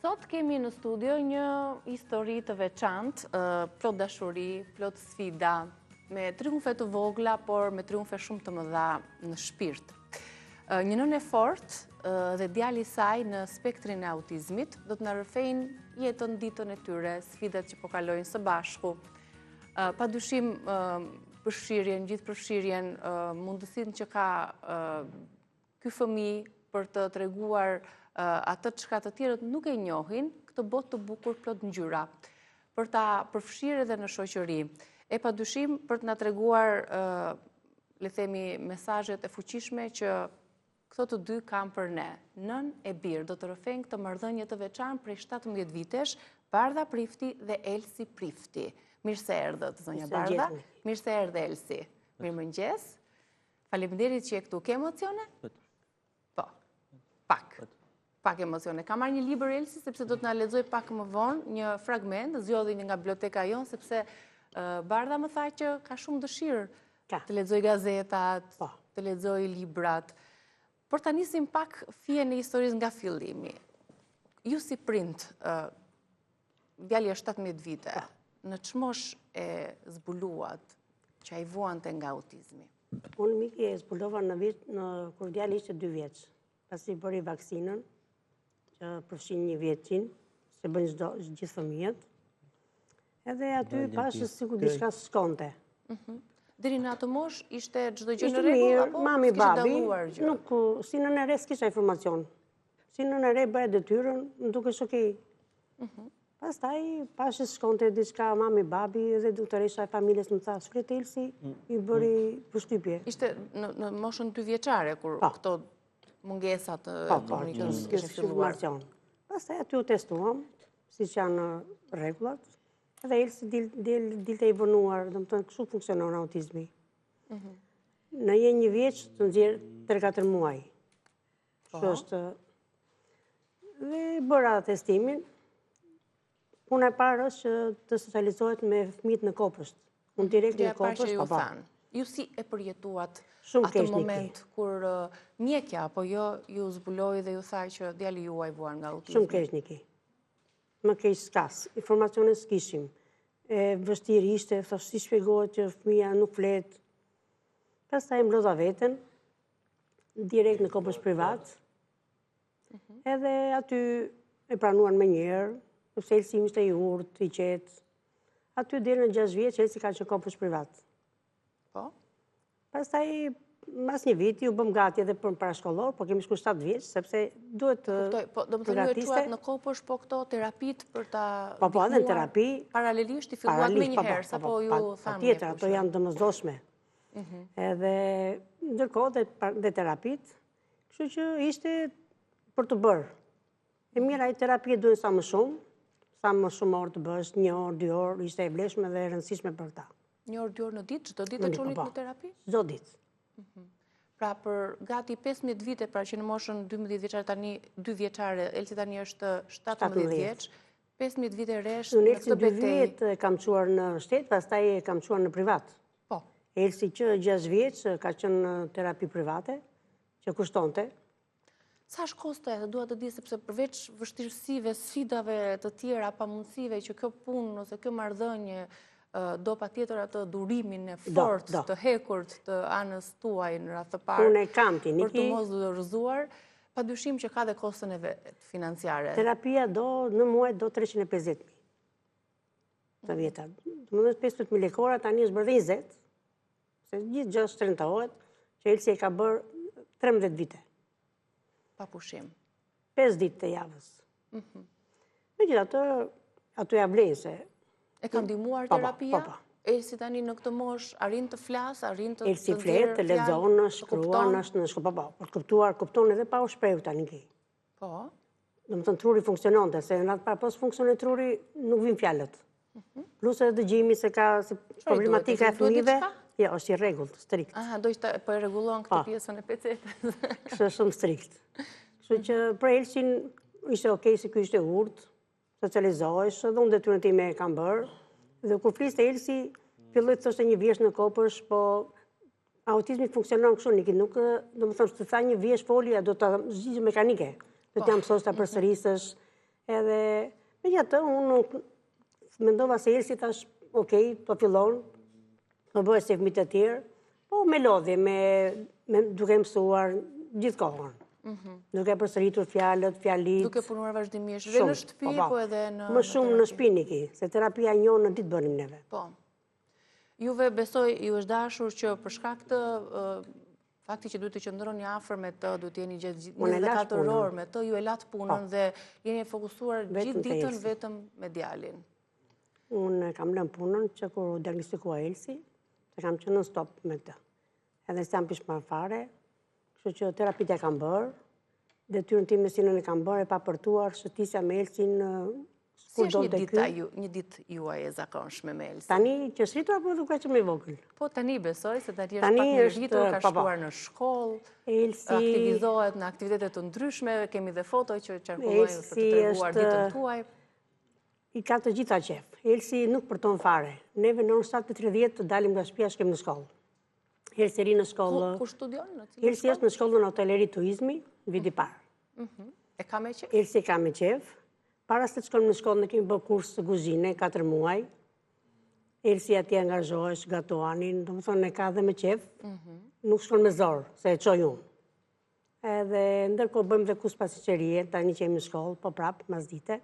Sot kemi në studio një histori të veçantë, plot dashuri, plot sfida, me triumfe të vogla, por me triumfe shumë të mëdha në shpirt. Një nënë e fortë dhe djali i saj në spektrin e autizmit do të na rrëfejnë jetën, ditën e tyre, sfidat që po kalojnë së bashku. Pa dyshim përfshirjen, gjithëpërfshirjen, mundësinë që ka ky fëmijë për të treguar atë çka të tjerët nuk e njohin, këtë botë të bukur plot ngjyra, për ta përfshirë edhe në shoqëri. E pa dyshim për të na treguar, le themi, mesazhet e fuqishme që këto të dy kanë për ne. Nënë e bir do të rrëfejnë këtë marrëdhënie të veçantë prej 17 vitesh, Bardha Prifti dhe Elsi Prifti. Mirë se erdhët, zonja Bardha. Mirë se erdhe, Elsi. Mirëmëngjes. Faleminderit që je këtu. Ke emocione? Po. Pak. Pak emocione. Ka marrë një libër Elsi sepse do të na lexojë pak më vonë një fragment, zgjodhi një nga biblioteka jonë sepse Bardha më tha që ka shumë dëshirë të lexojë gazetat, po. të lexojë librat. Por ta nisim pak fijen e historisë nga fillimi. Ju si prind, Djali është 17 vite. Po. Në ç'moshë e zbuluat që ai vuante nga autizmi? Unë Miki e zbulova në vit, në, kur djali ishte 2 vjeç. Pasi bëri vaksinën, që përfshin një vjeçin, se bëjnë çdo gjithë fëmijët. Edhe aty pashë sikur diçka s'shkonte. Mhm. Deri në atë moshë ishte çdo gjë në rregull apo mami babi, nuk si nënë e re s'kisha informacion. Si nënë e re bëja detyrën, më dukej okej. Mhm. Pastaj, pashë s'shkonte diçka, mami, babi, edhe doktoresha e familjes më tha, s'flet Elsi, mm. i bëri përshtypje. Ishte në moshën dy vjeçare, kur po. këto mungesat e po, po, komunikës kishin filluar. Pastaj, aty u testuam, siç janë rregullat, edhe Elsi dilte i vonuar, domethënë, kështu funksionon autizmi. Mhm. Në një një vjeç të nxjerr 3-4 muaj. Kështu po. është. Dhe bëra testimin. Puna e parë është që të socializohet me fëmijët në kopësht. Unë direkt në kopësht, po po. Ju si e përjetuat atë moment kur uh, mjekja apo jo ju zbuloi dhe ju tha që djali juaj vuan nga autizmi? Shumë keq Niki. Më keq s'ka, informacione s'kishim. E vështirë ishte, thosh si shpjegohet që fëmija nuk flet. Pastaj mblodha veten, direkt në kopësht privat, mhm. edhe aty e pranuan menjëherë, sepse Elsi ishte i urtë, i qetë. Aty deri në 6 vjeç, Elsi ka qenë kopësht privat. Po? Pastaj, mas një viti, u bëmë gati edhe për parashkollor, po kemi shku 7 vjeç, sepse duhet të Kuptoj, po domethënë ju e çuat në kopësht, po këto terapitë për ta Po, po, edhe në terapi. Paralelisht i filluat menjëherë, po, po, sapo po, ju thamë. Patjetër, ato janë domosdoshme. Mhm. Edhe ndërkohë dhe terapitë, kështu që ishte për të bërë. E mira, ai terapia duhen sa më shumë, sa më shumë orë të bësh, një orë, dy orë, ishte e vlefshme dhe e rëndësishme për ta. Një orë, dy orë në ditë, çdo ditë e po, çonit po. në terapi? Çdo ditë. Mhm. Pra për gati 15 vite, pra që në moshën 12 vjeçare tani 2 vjeçare, Elsi tani është 17 vjeç, 15 vite rresht në këtë betejë. Unë Elsin 2 vjet e kam çuar në shtet, pastaj e kam çuar në privat. Po. Elsi që 6 vjeç ka qenë në terapi private, që kushtonte. Sa është kostoja, se dua të di, sepse përveç vështirësive, sfidave të tjera, pamundësive që kjo punë ose kjo marrëdhënie do patjetër atë durimin e fortë, të hekurt të anës tuaj në radhë të parë. Unë e kam ti, Niki. Për të mos dorëzuar, pa dyshim që ka dhe koston e vet financiare. Terapia do në muaj do 350.000. Të vjetra. Domethënë 15.000 lekë ora, tani është bërë dhe 20. Se gjithë gjë shtrenjtohet, që Elsi e ka bërë 13 vite. Pa pushim. 5 ditë të javës. Mhm. Megjithatë, ato ia vlejnë se... E ka ndihmuar po, po, terapia? Po, po. Elsi tani në këtë moshë, arrin të flasë, arrin të Elsi flet, të lexon, shkruan, është në shkollë, po, po, për të kuptuar, kupton edhe pa u shprehur tani ki. Po. Domethënë, truri funksiononte, se në atë parë, po s'funksionon truri, nuk vijnë fjalët. Mhm. Plus edhe dëgjimi se ka si problematika e fëmijëve. Jo, është i rregullt, strikt. Aha, do që po e rregullon këtë po. pjesën e pecetës. Kështu shumë strikt. Kështu që për Elsin ishte okej se ky ishte urtë, socializohesh, edhe unë detyrën time e kam bërë. Dhe kur fliste Elsi, filloi të thoshte një vjershë në kopësht, po autizmi funksionon kështu, Niki, nuk, domethënë, të tha një vjershë foli, a do të zgjidhë mekanike, do t'ia mësosh ta përsërisësh, edhe megjithatë, unë nuk mendova se Elsi tash, okej, po fillon, po bëhet si fëmijët e tjerë, po me lodhje, me, me duke mësuar gjithë kohën. Mhm. Duke përsëritur fjalët, fjalitë. Duke punuar vazhdimisht, dhe në shtëpi, po, po, po edhe në Më shumë në shtëpi, Niki, se terapia një orë në ditë bënim neve. Po. Juve besoj, ju është dashur që për shkak të fakti që duhet të qëndroni afër me të, duhet të jeni gjithë 24 orë me të, ju e latë punën po. dhe jeni e fokusuar gjithë ditën vetëm me djalin. Unë kam lënë punën që kur u diagnostikua Elsi, që kam qenë non stop me të. Edhe s'jam pishman fare, kështu që terapitë e kam bërë, detyrën time si nënë e kam bërë, e papërtuar, shëtisja me Elsin, Si është një ditë ju, një ditë juaj e zakonshme me Elsin? Tani që është rritur apo duke qenë më i vogël? Po tani besoj se tani është pak më rritur, ka po, po. shkuar në shkollë, Elsi aktivizohet në aktivitete të ndryshme, kemi dhe foto që qarkullojnë për të treguar ditën tuaj. I ka të gjitha qejf. Elsi nuk përton fare. Neve në orën 7.30 të dalim nga shtëpia shkojmë në shkollë. Elsi rri në shkollë. Ku studion? Elsi është në shkollën hoteleri turizmi, viti i parë. Mhm. E ka me qejf? Elsi e ka me qejf. Para se të shkojmë në shkollë, ne kemi bërë kurs kuzhine, 4 muaj. Elsi atje angazhohesh, gatuanin, domethënë e ka dhe me qejf. Mhm. Nuk shkon me zor, se e çoj unë. Edhe ndërkohë bëjmë dhe kurs pastiçerie, tani që jemi në shkollë, po prapë, masdite.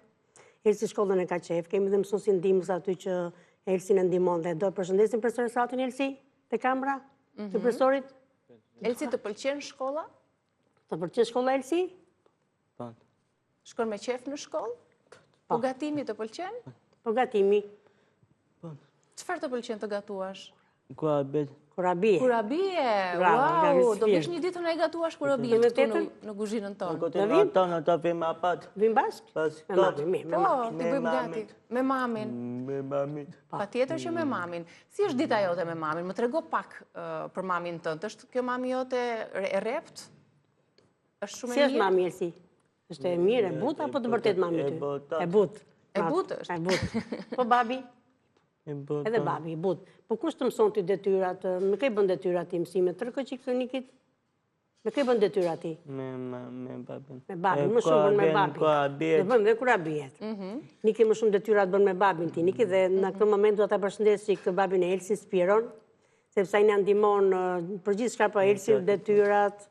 Elsi shkollën e ka qejf, kemi dhe mësuesin ndihmës aty që Elsin e ndihmon dhe do e përshëndesim profesor Satin Elsi, te kamera, të mhm. profesorit. Elsi, të pëlqen shkolla? Të pëlqen shkolla, Elsi? Po. Shkon me qejf në shkollë? Po, po gatimi të pëlqen? Po gatimi. Po. Çfarë të pëlqen të gatuash? Kurabije. Kurabije. Kurabije. Wow, do vish një ditë na i gatuash kurabije këtu në në kuzhinën tonë. Do vim? Tonë ata vim apat. Vim bashkë? Me mamin, me po, mamin. Po, t'i bëjmë gati. Me mamin. Me mamin. Patjetër që me mamin. Si është dita jote me mamin? Më trego pak për mamin tënd. Është kjo mami jote e rreptë? Është shumë e mirë. Si është mami Elsi? Është e mirë, e butë apo të vërtetë mami ty? E butë. E butë është. E butë. Po babi? E butë. Edhe babi, e butë. Po kush të mëson ty detyrat, me kë i bën detyrat ti mësimet? Trego çik të Nikit? Me kë i bën detyrat ti? Me, me, me babin. Me babin, më shumë bën me babin. Kurabijet. Dhe bën dhe kurabijet. Mhm. Niki më shumë detyrat bën me babin ti, Niki, dhe në këtë moment do ta përshëndes çik babin e Elsit, Spiron. Sepse ai na ndihmon për gjithçka për Elsin, detyrat,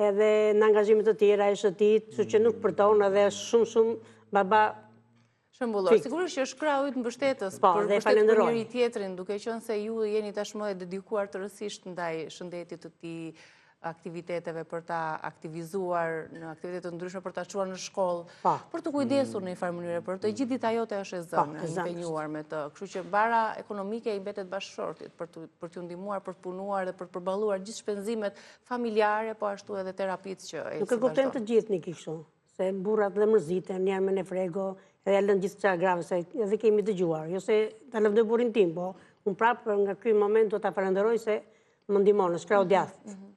edhe në angazhime të tjera, e shëtit, kështu që nuk përton edhe shumë shumë baba Shembullor, sigurisht që është krahu yt mbështetës, po, për mbështetës për njëri tjetrin, duke qenë se ju jeni tashmë e dedikuar tërësisht ndaj shëndetit të tij, aktiviteteve për ta aktivizuar në aktivitete të ndryshme për ta çuar në shkollë, po. për t'u kujdesur në një farë mënyre, për të gjithë dita jote është e zënë, e impenjuar me të. Kështu që barra ekonomike i mbetet bashkëshortit për të për t'ju ndihmuar, për të punuar dhe për të përballuar gjithë shpenzimet familjare, po ashtu edhe terapitë që e Nuk e kuptojnë të gjithë Niki kështu, se burrat dhe mërziten, janë me nefrego, edhe ja lënë gjithçka grave, se edhe kemi dëgjuar, jo se ta lëvdoj burrin tim, po unë prapë nga ky moment do ta falenderoj se Më ndihmon, është krahu i djathtë. Mhm.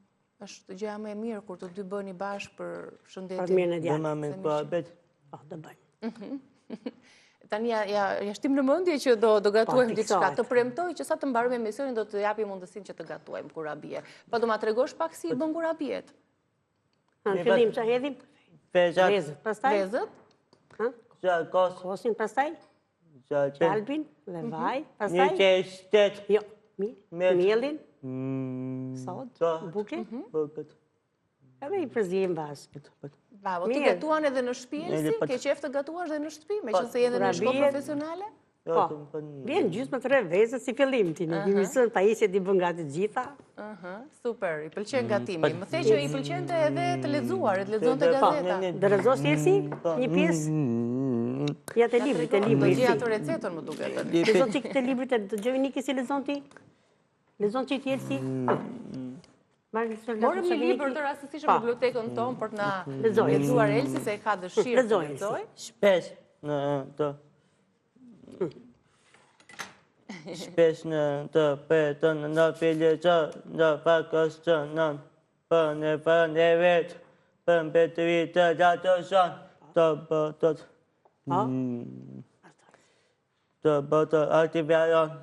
Është gjëja më e mirë kur të dy bëni bashkë për shëndetin. Për mirën e djalit. Dhe mami po abet. Po, do bëjmë. Mhm. Tani ja, ja, ja shtim në mendje që do, do gatuajmë po, diçka. Të premtoj që sa të mbarojmë emisionin do të japim mundësinë që të gatuajmë kurabije. Po do ma tregosh pak si i bën kurabijet? Në fillim ça hedhim? Vezët. Vezët, pastaj? Vezët. Kos. Kosin, pastaj? Qelbin dhe mhm. vaj, pastaj? Një që shtet. Jo, miellin, mm, sodë, buke. Mhm. Bukët. Edhe i përziejmë bashkë. Bravo, ti gatuan edhe në shtëpi, Elsi? Ke qejf të gatuash edhe në shtëpi, meqenëse je edhe në shkollë profesionale? Po, vjen gjysmë të re vezët si fillim ti, nuk i mësën pajisjet i bën gati të gjitha. Super, i pëlqen mm, gatimi. Më the që i pëlqente edhe të lexuarit, të lexonte po, gazeta. Do lexosh Elsi? Një pjesë? Mm. Ja te libri, te libri. Do gjej atë recetën më duket tani. Lexon ti te libri të dëgjoj Niki si lexon ti? Lexon ti Elsi? Mm. Morëm një libër të rastësishëm në bibliotekën tonë për të na lexuar Elsi se e ka dëshirë të lexojë. Shpesh në të Shpesh në të petën në filje që në fakës që në për në për në vetë për në petëri të gjatë shën të bëtët të bëtët aktiviaron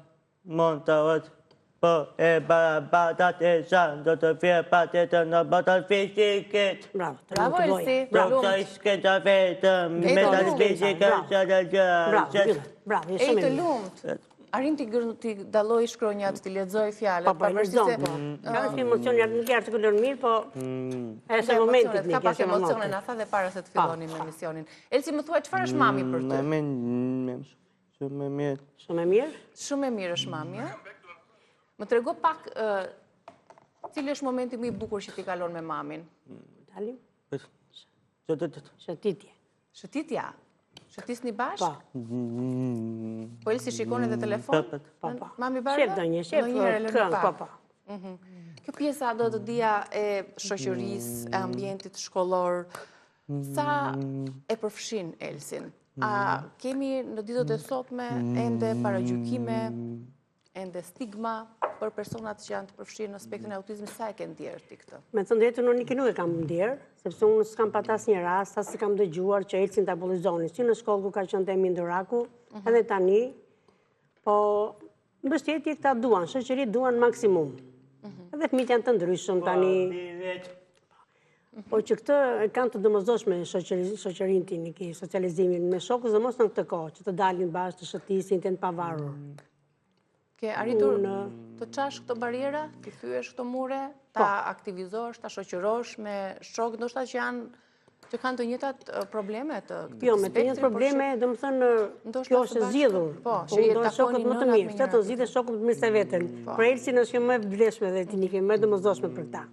mund të rëtë për e barabartat e shanë do të fjerë pa të të në botën fizikit. Bravo, Bravo Elsi, bravo. Do të shkenca vetëm, metafizikën që të gjë. Bravo, bravo, je shumë i mirë. Ej të lumtë. Arrin t'i t'i dallojë shkronjat, t'i lexojë fjalët, po, po, lexon, po. Mm. Ka një emocion, ja nuk i artikulon mirë, po mm. është e momentit Ka pak emocione na tha dhe para se të fillonim me emisionin. Elsi më thuaj çfarë është mami për ty? Shumë e mirë. Shumë e mirë? Shumë e mirë është mami, ë? Më trego pak, cili është momenti më i bukur që ti kalon me mamin? Dalim? Shëtitje. Shëtitje. Shëtitja? Shëtisni bashkë? Po. Po Elsi shikon edhe telefon? Po, po. Mami Bardha? Shef ndonjë, shef këngë, po, po. Mhm. Kjo pjesa do të dija e shoqërisë, e ambientit shkollor, sa e përfshin Elsin? A kemi në ditët e sotme ende paragjykime, ende stigma për personat që janë të përfshirë në spektrin e autizmit, sa e ke ndjerë ti këtë? Me thënë të drejtën, unë nuk e kam ndjerë, sepse unë s'kam pat asnjë rast, as s'kam dëgjuar që Elsin ta bullizonin, si në shkollë ku ka qenë te Emin Duraku, mhm. edhe tani, po mbështetje këta duan, shoqëri duan maksimum. Mhm. Edhe fëmijët janë të ndryshëm tani. Po që këtë e kanë të domosdoshme shoqërinë ti, Niki, socializimin me shokë, sidomos në këtë kohë, që të dalin bashkë, të shëtisin, të jenë të pavarur. Ke arritur të çash këto barriera, të thyesh këto mure, ta po. aktivizosh, ta shoqërosh me shokë, ndoshta që janë që kanë të njëjtat probleme të këtij Jo, me të njëjtat probleme, domethënë, kjo është e zgjidhur. Po, po që i shokët më të mirë, që të zgjidhin shokët më të mirë se veten. Po. Për Elsin është kjo më e vlefshme dhe ti Niki, më e domosdoshme për ta.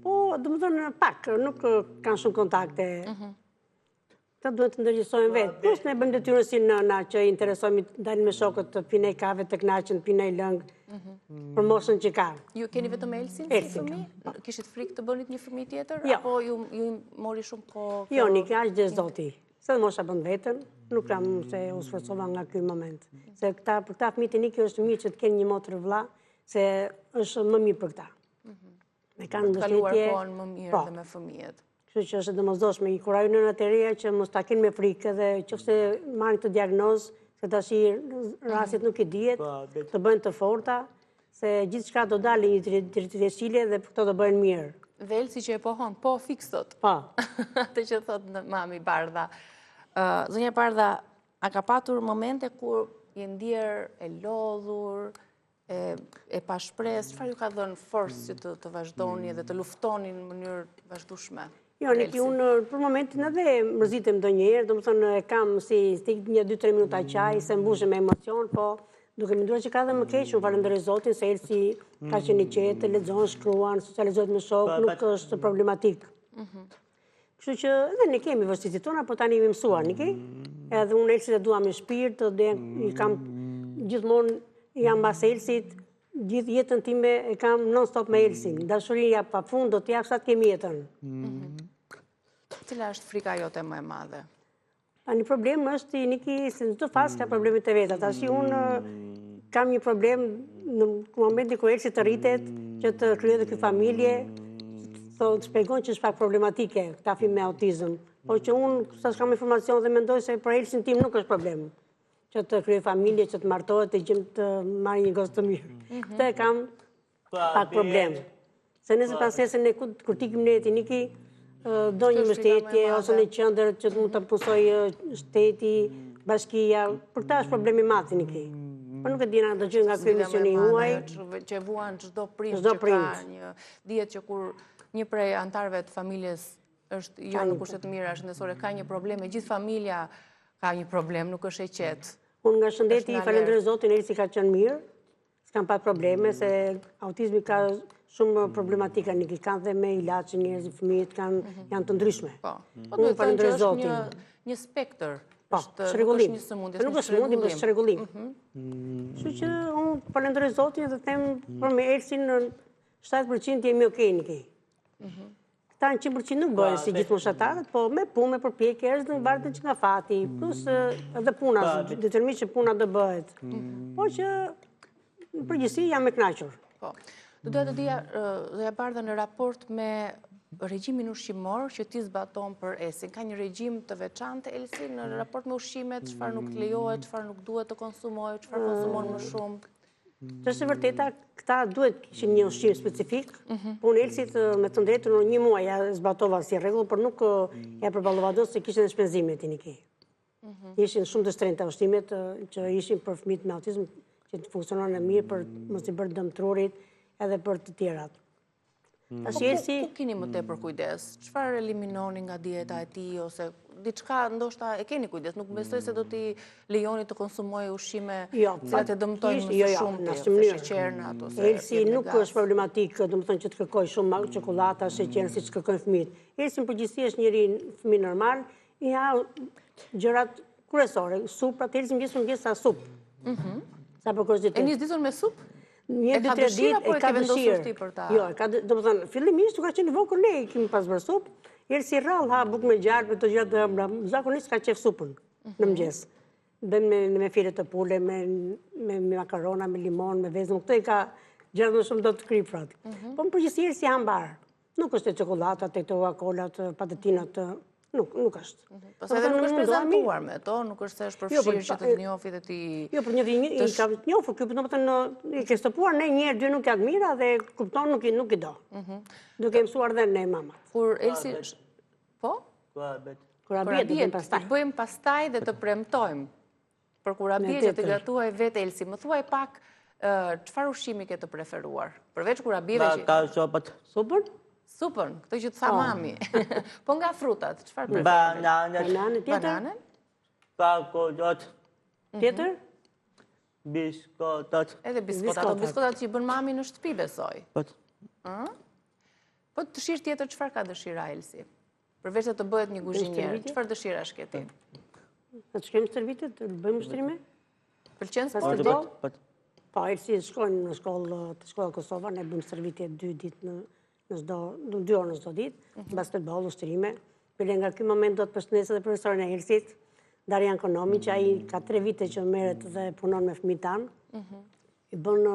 Po, domethënë, pak, nuk kanë shumë kontakte. Mhm. Këta duhet të ndërgjegjësohen vetë. Plus ne bëjmë detyrën si nëna që interesohemi dalin me shokët të pinë kafe, të kënaqen, të pinë lëng, mhm. për moshën që kanë. Ju keni vetëm Elsin si fëmijë? Po. Kishit frikë të bënit një fëmijë tjetër? Jo. Apo ju, ju mori shumë kohë? Jo, Niki, aq dhe zoti. Se dhe mosha bën veten, nuk kam se u sforcova nga ky moment. Se këta, për këta fëmijët e Niki është mirë që të kenë një motër vlla, se është më mirë për këta. Mhm. Me kanë mbështetje. Kaluar kohën më mirë po. dhe me fëmijët. Kështu që është e domosdoshme, inkurajoj nënat e reja që mos ta kenë me frikë dhe qoftë se marrin këtë diagnozë, se tashi rastet nuk i dihet, po, të bëhen të forta, se gjithçka do dalë një dritë jeshile dhe këto do bëhen mirë. Dhe Elsi që e pohon, po fiks thot. Po. Atë që thot mami Bardha. Zonja Bardha, a ka patur momente kur je ndier e lodhur, E, e pashpresë, çfarë ju ka dhënë forcë që të, të vazhdoni dhe të luftoni në mënyrë të vazhdueshme? Jo, Niki, unë për momentin edhe mërzitem ndonjëherë, domethënë e kam si instinkt një, 2-3 minuta qaj, se mbushem me emocion, po duke menduar që ka dhe më keq, unë falenderoj Zotin se Elsi ka qenë i qetë, lexon, shkruan, socializohet me shokë, nuk është problematik. Mhm. Kështu që edhe ne kemi vështirësitë tona, po tani jemi mësuar, Niki. Edhe unë Elsin e dua me shpirt, dhe i kam gjithmonë jam mbas Elsit, gjithë jetën time e kam non stop me Elsin. Dashuri pa fund do t'jap sa të kemi jetën. Mhm. Cila është frika jote më e madhe? Tani problem është Niki se në çdo fazë ka problemet e veta. Tashi unë kam një problem në momentin kur Elsi të rritet, që të krijojë dhe ky familje, thotë shpjegon që është pak problematike këta fëmijë me autizëm. Po që unë sa kam informacion dhe mendoj se për Elsin tim nuk është problem. Që të krijojë familje, që të martohet, të gjejë të marrë një gocë të mirë. Mhm. Këtë e kam pak problem. Se nëse pasnesër ne kur t'ikim ne ti Niki, do një mbështetje ose në qendër që të mund të punësojë shteti, bashkia, për ta është problem i madh Niki. Po nuk e di na do gjë nga ky emisioni juaj. Që vuan çdo prind që ka një dihet që kur një prej anëtarëve të familjes është jo në kushte të mira shëndetësore, ka një problem, e gjithë familja ka një problem, nuk është e qetë. Unë nga shëndeti i falenderoj Zotin, Elsi ka qenë mirë, S'kam pas probleme, se autizmi ka shumë problematika, Niki kanë dhe me ilaçe njerëzit, fëmijët kanë, mhm. janë të ndryshme. Po, po duhet thënë që është një, një spektër. Po, çrregullim. Nuk është një sëmundje, nuk është sëmundje, është çrregullim. Mhm. Kështu që unë falenderoj Zotin dhe them për me Elsin në 70% jemi okej, Niki. Mhm. Këta në 100% nuk bëhen si gjithë moshatarët, po me punë, me përpjekje, është dhe varet që nga fati, plus edhe puna, detyrimisht që puna do bëhet. Po që në përgjithësi jam e kënaqur. Po. Do doja të dija, zonja Bardha në raport me regjimin ushqimor që ti zbaton për Elsin. Ka një regjim të veçantë Elsi në raport me ushqimet, çfarë nuk të lejohet, çfarë nuk duhet të konsumojë, çfarë konsumon më shumë? Që është e vërteta, këta duhet kishin një ushqim specifik, mhm. po unë Elsit me të drejtën një muaj ja zbatova si rregull, por nuk ja përballova dot se kishin dhe shpenzimet Niki. Mhm. Ishin shumë të shtrenjta ushqimet që ishin për fëmijët me autizëm, që të funksiononin mirë për mos i bërë dëm trurit edhe për të tjerat. Mm. Tash Elsi... Ku keni më tepër kujdes? Çfarë eliminoni nga dieta e tij ose diçka ndoshta e keni kujdes, nuk besoj se do t'i lejoni të konsumojë ushqime jo, të cilat e dëmtojnë më jo, jo, shumë të sheqernat ose Elsi nuk është problematik, domethënë që të kërkojë shumë çokollata, sheqer siç kërkojnë fëmijët. Elsi në përgjithësi është njeri fëmijë normal, i ha gjërat kryesore, suprat, Elsi mëngjes mëngjes ha supë. Mhm. Sa për kuriozitet. E nis ditën me supë? Një, dy, tre ditë, e ka dëshirë. Jo, e ka, domethënë, fillimisht, ka qenë i vogël, ne i kemi pas bërë supë, Elsi rrallë ha bukë me gjalpë, të gjëra të ëmbla, zakonisht ka qejf supën në mhm. mëngjes. Bëjmë me, me fileto pule, me, me, me makarona, me limon, me vezë, këto i ka gjërat më shumë do të kriprat. Mhm. Po në përgjithësi Elsi ha mbarë. Nuk është te çokollata, te Coca-Cola, te patatinat, nuk, nuk është. Mhm. Po se edhe nuk është prezantuar me to, nuk është se është jo, përfshirë që të njofi dhe ti... Jo, për një një, i ka të njohur, kjo domethënë, i ke stopuar ne një herë, dy nuk janë të mira dhe kupton nuk i, nuk i do. Mhm. Duke e mësuar dhe ne mamat. Kur Elsi... Po? Kurabiet. Kurabiet, do bëjmë pastaj. Bëjmë pastaj dhe të premtojmë. Për kurabie që të gatuajë vetë Elsi, më thuaj pak çfarë ushqimi ke të preferuar? Përveç kurabieve që... Ka supët. Supën? Supën, këtë që të tha po. mami. Po nga frutat, çfarë preferon? Bananet. Bananet, tjetër? Bananen? Pakolot. Mhm. Tjetër? Biskotat. Edhe biskotat, ato biskotat që i bën mami në shtëpi, besoj. Po. Po dëshirë tjetër, çfarë ka dëshira Elsi? Përveç se të bëhet një kuzhinier, çfarë dëshirash ke ti? Në të shkojmë stërvitet, të bëjmë ushtrime? Pëlqen sporti? Po, po Elsi shkon në shkollë, te shkolla Kosova, ne bëjmë stërvitje dy ditë në në çdo, në dy orë në çdo ditë, mhm. basketbol, ushtrime. Bile nga ky moment do të përshëndes edhe profesorin e Elsit, Darian Konomi, që ai ka tre vite që merret dhe punon me fëmijët tanë. Mhm. I bën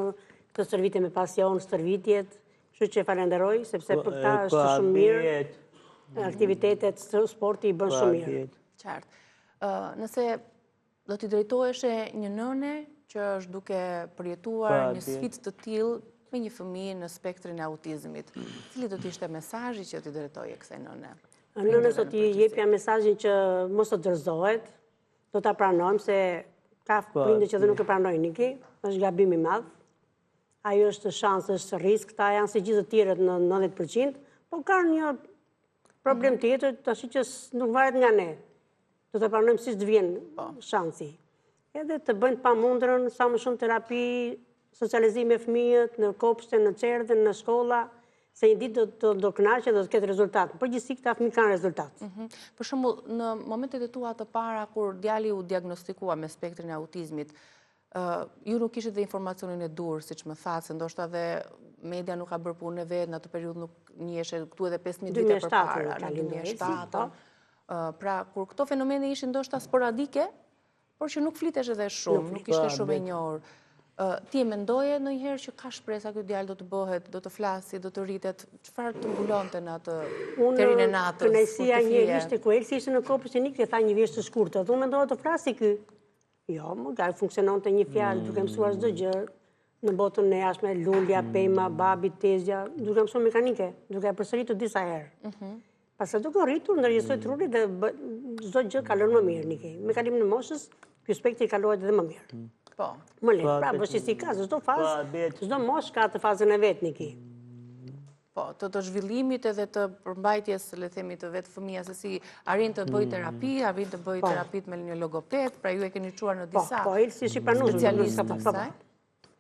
këtë stërvitje me pasion, stërvitjet, kështu që e falenderoj, sepse për ta është shumë mirë. Aktivitetet, sporti i bën shumë mirë. Qartë. Nëse do t'i drejtoheshe një nëne që është duke përjetuar një sfidë të tillë me një fëmijë në spektrin e autizmit, cili do të ishte mesazhi që t'i drejtoje kësaj nëne? Nënës do t'i jepja mesazhin që mos të dorëzohet, Do ta pranojmë se ka po, prindër që dhe nuk e pranojnë Niki, është gabim i madh. Ajo është shans, është risk, këta janë si gjithë të tjerët në 90%, po kanë një problem mhm. tjetër, tashi që nuk varet nga ne. Do të pranojmë si të vjen po. shansi. Edhe të bëjnë të pamundurën, sa më shumë terapi, socializim me fëmijët, në kopshte, në çerdhe, në shkolla, se një ditë do të do kënaqen do të ketë rezultat. Në përgjithësi këta fëmijë kanë rezultat. Mhm. Për shembull, në momentet e tua të para kur djali u diagnostikua me spektrin e autizmit, ju nuk kishit dhe informacionin e duhur, siç më thatë, se ndoshta dhe media nuk ka bërë punën e vet, në atë periudhë nuk njiheshe këtu edhe 15 vite përpara, në 2007. Po. Pra, kur këto fenomene ishin ndoshta sporadike, por që nuk flitesh edhe shumë, nuk ishte shumë e njohur. Ti e mendoje ndonjëherë që ka shpresa ky djalë do të bëhet, do të flasi, do të rritet, çfarë të mbulonte në atë terrin e natës? Unë, kënaqësia një ishte ku Elsi ishte në kopshtin Niki, tha një vjeshtë të shkurtër, dhe unë mendova të flasi ky. Jo, më ga, funksiononte një fjalë, duke mësuar çdo gjë në botën e jashtme, lulja, mm. pema, babi, tezja, duke mësuar mekanike, duke e përsëritur disa herë. Mhm. Pastaj duke rritur, ndërgjegjësoi mm. truri dhe çdo gjë kalon më mirë, Niki. Me kalimin e moshës, ky spektri kalohet edhe më mirë. Mm. Po. Më lehtë, pra, vështirësi ka, çdo fazë, çdo moshë ka atë fazën e vet, Niki. Po, të të zhvillimit edhe të përmbajtjes, le themi, të vetë fëmija, se si arrin të bëjë mm. terapi, arrin të bëjë po. terapitë me një logoped, pra ju e keni çuar në po, disa po, Elsi është i pranueshëm, specialistë të kësaj,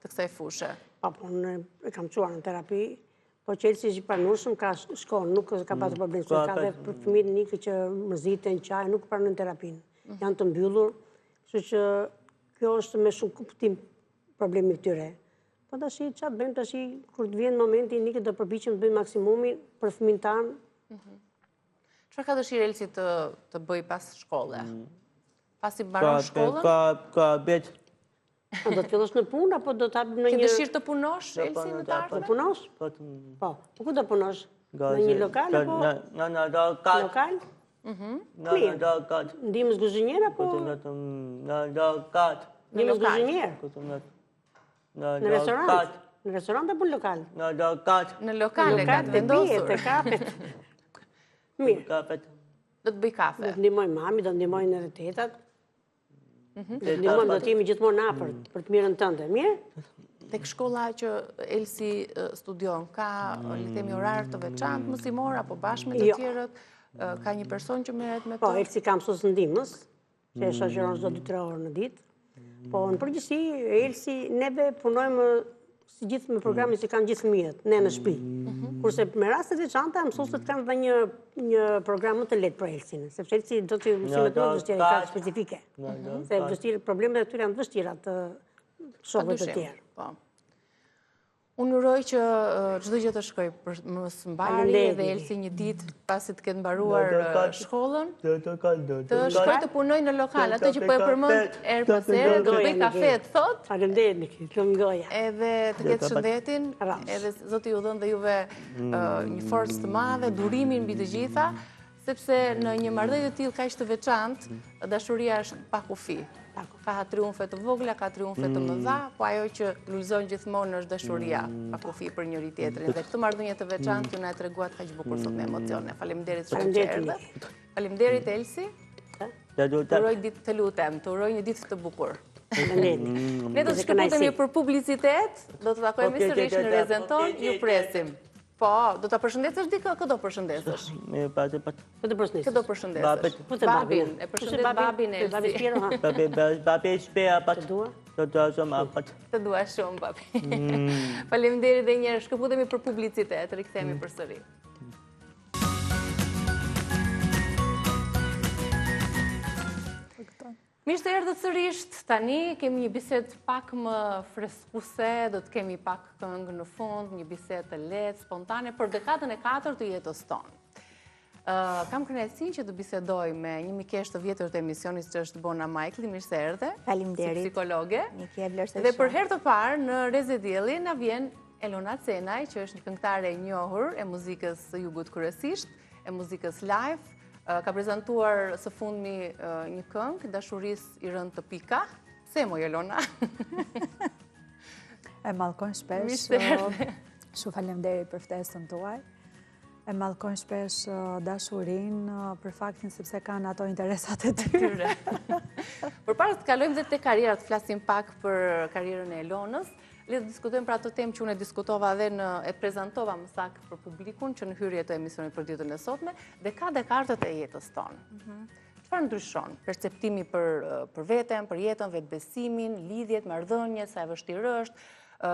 të kësaj fushe. Po, po, unë e kam çuar në terapi, po që Elsi është i pranueshëm, ka shkon, nuk ka pasur mm. problem, se ka dhe për fëmijët Niki që mërziten, qajnë, nuk pranojnë terapinë, mm. janë të mbyllur, kështu që kjo është me shumë kuptim problemi i këtyre. Po tashi, ça të bëjmë tashi, kur të vjen momenti, Niki do përpiqem të bëjmë maksimumin për fëmijën tanë. Mhm. Çfarë ka dëshirë Elsi të, të bëjë pas shkolle? Mm. Pasi mbaron shkollën? Ka, ka, bet. A do të fillosh në punë, apo do të hapim në një... Ke dëshirë të punosh, Elsi, në të ardhmen? Të punosh? Po, po, po ku do punosh? Në një lokal, apo? Në në lokal. Lokal? Mhm. Në në lokal. Ndihmës kuzhinier, apo? Në lokal. Ndihmës kuzhinier? Në restorant? Në restorant apo në lokal? Në lokal. Në lokal e ka të vendosur. Në kafet. Mirë. Kafet. Do të bëj kafe. Do të ndihmoj mami, do të ndihmojnë edhe tetat. Mhm. Do të ndihmojmë, do të jemi gjithmonë afër mm. për të mirën tënde. Mirë? Tek shkolla që Elsi studion, ka, le të themi, orar të veçantë mësimor, apo bashkë me të jo. tjerët? Ka një person që merret me po, të? Po, Elsi ka mësues ndihmës, që e shoqëron çdo 2-3 orë në ditë. Po, në përgjithësi, Elsi, neve punojmë si gjithë me programin që kanë gjithë fëmijët, ne në shtëpi. Mhm. Kurse me raste të veçanta, mësuesit kanë dhe një, një program më të lehtë për Elsin, sepse Elsi do të mësimet më të vështira, i ka specifike. Se vështirë, problemet e tyre janë të vështira të shokëve të tjerë. Po. Unë uroj që çdo gjë të shkojë për më së mbari dhe Elsi një ditë pasi të ketë mbaruar shkollën, të shkojë të punojë në lokal, atë që po e përmend herë pas here, të bëjë kafe, të thotë. Faleminderit Niki, të lumtë goja. Edhe të ketë shëndetin, edhe Zoti ju dhëntë dhe juve një forcë të madhe, durimin mbi të gjitha, Sepse në një marrëdhënie të tillë kaq të veçantë, dashuria është pa kufi. Ka triumfe të vogla, ka triumfe të mëdha, po ajo që lulëzon gjithmonë është dashuria pa kufi për njëri tjetrin. Dhe këtë marrëdhënie të veçantë ju na e treguat kaq bukur sot me emocione. Faleminderit shumë që erdhët. Faleminderit Elsi. Të lutem. Uroj ditë të lutem, të uroj një ditë të bukur. Faleminderit. Ne do të shkëputemi për publicitet, do të takohemi sërish në Rrezen tonë, ju presim. Po, do ta përshëndesësh dikë, kë do përshëndesësh? Me pa të pat. Kë do përshëndesësh? Kë do përshëndesësh? Po të babin. E përshëndes babin e Babi Spiro, ha. Babi, babi Spiro, pat. Të dua? Të dua shumë, pat. Të dua shumë, babi. Mm. Faleminderit edhe një herë, shkëputemi për publicitet, rikthehemi mm. përsëri. Mirë se erdhët sërish, tani kemi një bisedë pak më freskuese, do të kemi pak këngë në fund, një bisedë të lehtë, spontane, për dekadën e 4 të jetës tonë. Kam kënaqësinë që të bisedoj me një mikeshë të vjetër të emisionit që është Bona Majkli, mirë se erdhe. Faleminderit. Si psikologe. Dhe për herë të parë në Rreze Dielli na vjen Elona Cenaj, që është një këngëtare e njohur e muzikës së jugut kryesisht, e muzikës live, Ka prezantuar së fundmi një këngë, Dashurisë i rëndë të pika. Pse moj Elona? E mallkojnë shpesh. Shumë faleminderit për ftesën tuaj. E mallkojnë shpesh dashurinë për faktin sepse kanë ato interesat e tyre. Përpara të kalojmë dhe te karriera, të flasim pak për karrierën e Elonës. Le të diskutojmë për atë temë që unë e diskutova dhe në e prezantova më saktë për publikun që në hyrje të emisionit për ditën e sotme, dekadat e jetës tonë. Mhm. Çfarë ndryshon? Perceptimi për për veten, për jetën, vetëbesimin, lidhjet, marrëdhëniet, sa e vështirë është,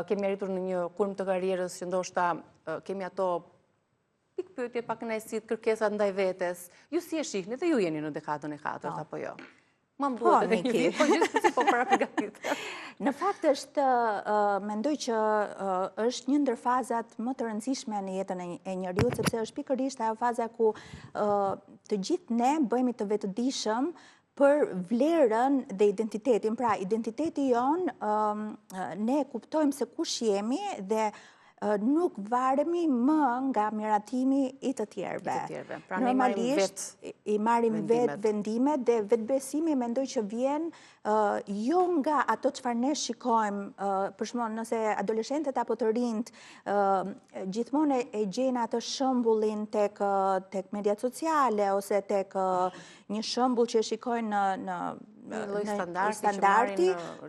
kemi arritur në një kulm të karrierës që ndoshta kemi ato pikëpyetje, pakënaqësitë, kërkesat ndaj vetes. Ju si e shihni dhe ju jeni në dekadën e katërt po. apo jo? Ma më duhet po, edhe një vit, po gjithsesi po parapërgatitem. Në fakt është, mendoj që është një ndër fazat më të rëndësishme në jetën e njeriut, sepse është pikërisht ajo faza ku të gjithë ne bëhemi të vetëdijshëm për vlerën dhe identitetin. Pra, identiteti jonë, ne kuptojmë se kush jemi dhe nuk varemi më nga miratimi i të tjerëve. Pra, Normalisht, i marrim vetë vendimet dhe vetëbesimi mendoj që vjen jo nga ato çfarë ne shikojmë, për shembull, nëse adoleshentët apo të rinjtë gjithmonë e gjejnë atë shembullin tek tek mediat sociale ose tek një shembull që e shikojnë në në një lloj standardi, standardi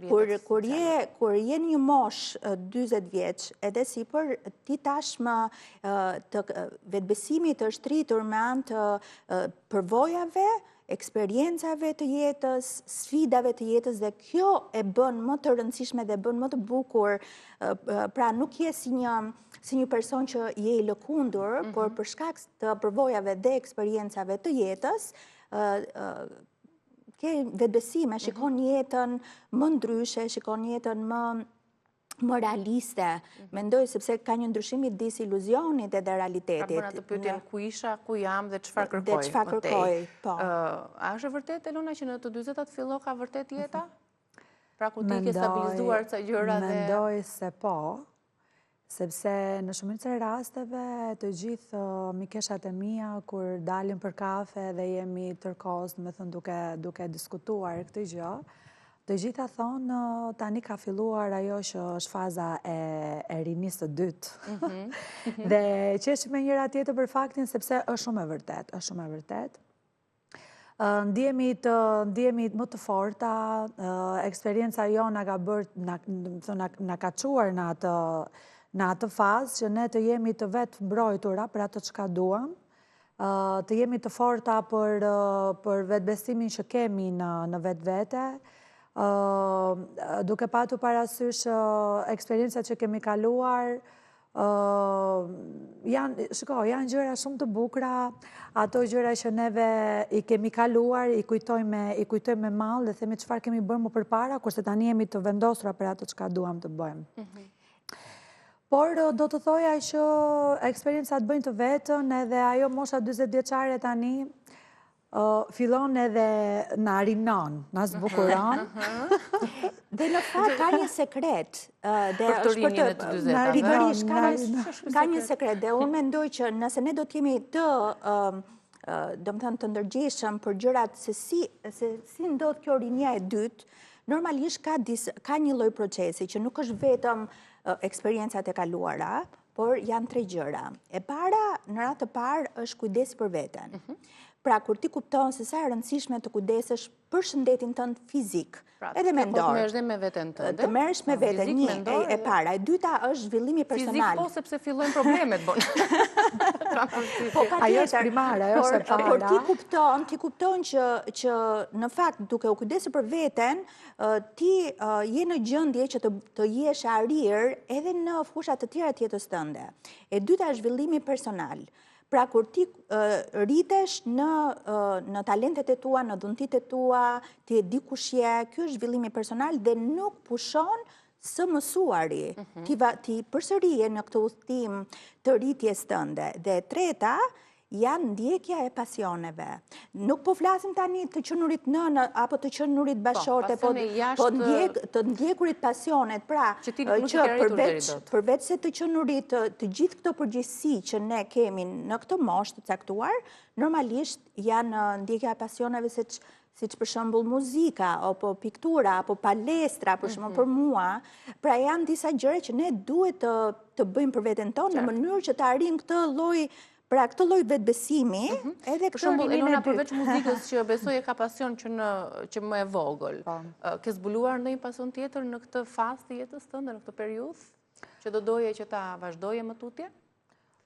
kur kur je kur je në një moshë 40 vjeç edhe sipër ti tashmë të vetëbesimi të është rritur me anë të përvojave eksperiencave të jetës, sfidave të jetës dhe kjo e bën më të rëndësishme dhe bën më të bukur, pra nuk je si një si një person që je i lëkundur, mm -hmm. por për shkak të përvojave dhe eksperiencave të jetës, ke vetëbesim, e shikon mm -hmm. jetën më ndryshe, shikon jetën më më realiste. Mhm. Mendoj sepse ka një ndryshim midis iluzionit edhe realitetit. Pra bën atë pyetjen ku isha, ku jam dhe çfarë kërkoj. Dhe çfarë kërkoj, po. A është e vërtetë Elona që në të 40-tat filloka vërtet jeta? Pra ku ti ke stabilizuar ca gjëra dhe Mendoj se po, sepse në shumicën e rasteve të gjithë mikeshat e mia kur dalim për kafe dhe jemi tërë kohës, domethënë duke duke diskutuar këtë gjë, të gjitha thonë tani ka filluar ajo që është faza e e rinisë së dytë. Mhm. Dhe qeshim me njëra tjetrën për faktin sepse është shumë e vërtetë, është shumë e vërtetë. Ndihemi të ndihemi më të forta, eksperienca jonë na ka bërë, na, na, na ka çuar në atë në atë fazë që ne të jemi të vetëmbrojtura për atë çka duam, të jemi të forta për për vetëbesimin që kemi në në vetvete, duke patur parasysh eksperiencat që kemi kaluar, Janë, shiko, janë gjëra shumë të bukura, ato gjëra që neve i kemi kaluar, i kujtojmë me, i kujtojmë me mall dhe themi çfarë kemi bërë më përpara, kurse tani jemi të vendosura për ato çka duam të bëjmë. Mhm. Por do të thoja që eksperiencat bëjnë të vetën edhe ajo mosha 40 vjeçare tani, Fillon edhe na rinon, na zbukuron. Dhe në fakt ka një sekret. Dhe për të rininë e të dyzetave. Pikërisht, ka një sekret. Dhe unë mendoj që nëse ne do të jemi të domethënë të ndërgjegjshëm për gjërat se si, se si ndodh kjo rinia e dytë, normalisht ka, dis, ka një lloj procesi që nuk është vetëm eksperiencat e kaluara, por janë tre gjëra. E para, në radhë të parë, është kujdesi për veten. Mhm. Pra, kur ti kupton se sa e rëndësishme të kujdesesh për shëndetin tënd fizik, pra, edhe mendor. Të merresh dhe me veten tënde. Të merresh me veten, një, e para. E dyta është zhvillimi personal. Fizik po, sepse fillojnë problemet, bon. Po, pa Ajo është primare, ajo është e para. Por ti kupton, ti kupton që, që në fakt, duke u kujdesur për veten, ti je në gjendje që të, të jesh e arrirë edhe në fusha të tjera të jetës tënde. E dyta është zhvillimi personal. Pra kur ti rritesh në në talentet e tua, në dhuntitë e tua, ti e di kush je, ky është zhvillimi personal dhe nuk pushon së mësuari. Mhm. Ti va, ti përsëri je në këtë udhëtim të rritjes tënde. Dhe e treta, janë ndjekja e pasioneve. Nuk po flasim tani të qenurit nënë apo të qenurit po, bashkëshorte, po, po ndjek, të ndjekurit pasionet, pra që, ti nuk që përveç, përveç se të qenurit të, të gjithë këto përgjegjësi që ne kemi në këtë moshë të caktuar, normalisht janë ndjekja e pasioneve siç siç për shembull muzika, apo piktura, apo palestra, për shembull mhm. për mua, pra janë disa gjëra që ne duhet të, të bëjmë për veten tonë në mënyrë që të arrijmë këtë lloj. Pra këtë lloj vetëbesimi, mhm. edhe këtë rininë e dytë. Elona, përveç muzikës që besoj e ka pasion që, në, që më e vogël, po. ke zbuluar ndonjë pasion tjetër në këtë fazë të jetës tënde, në këtë periudhë, që do doje që ta vazhdoje më tutje?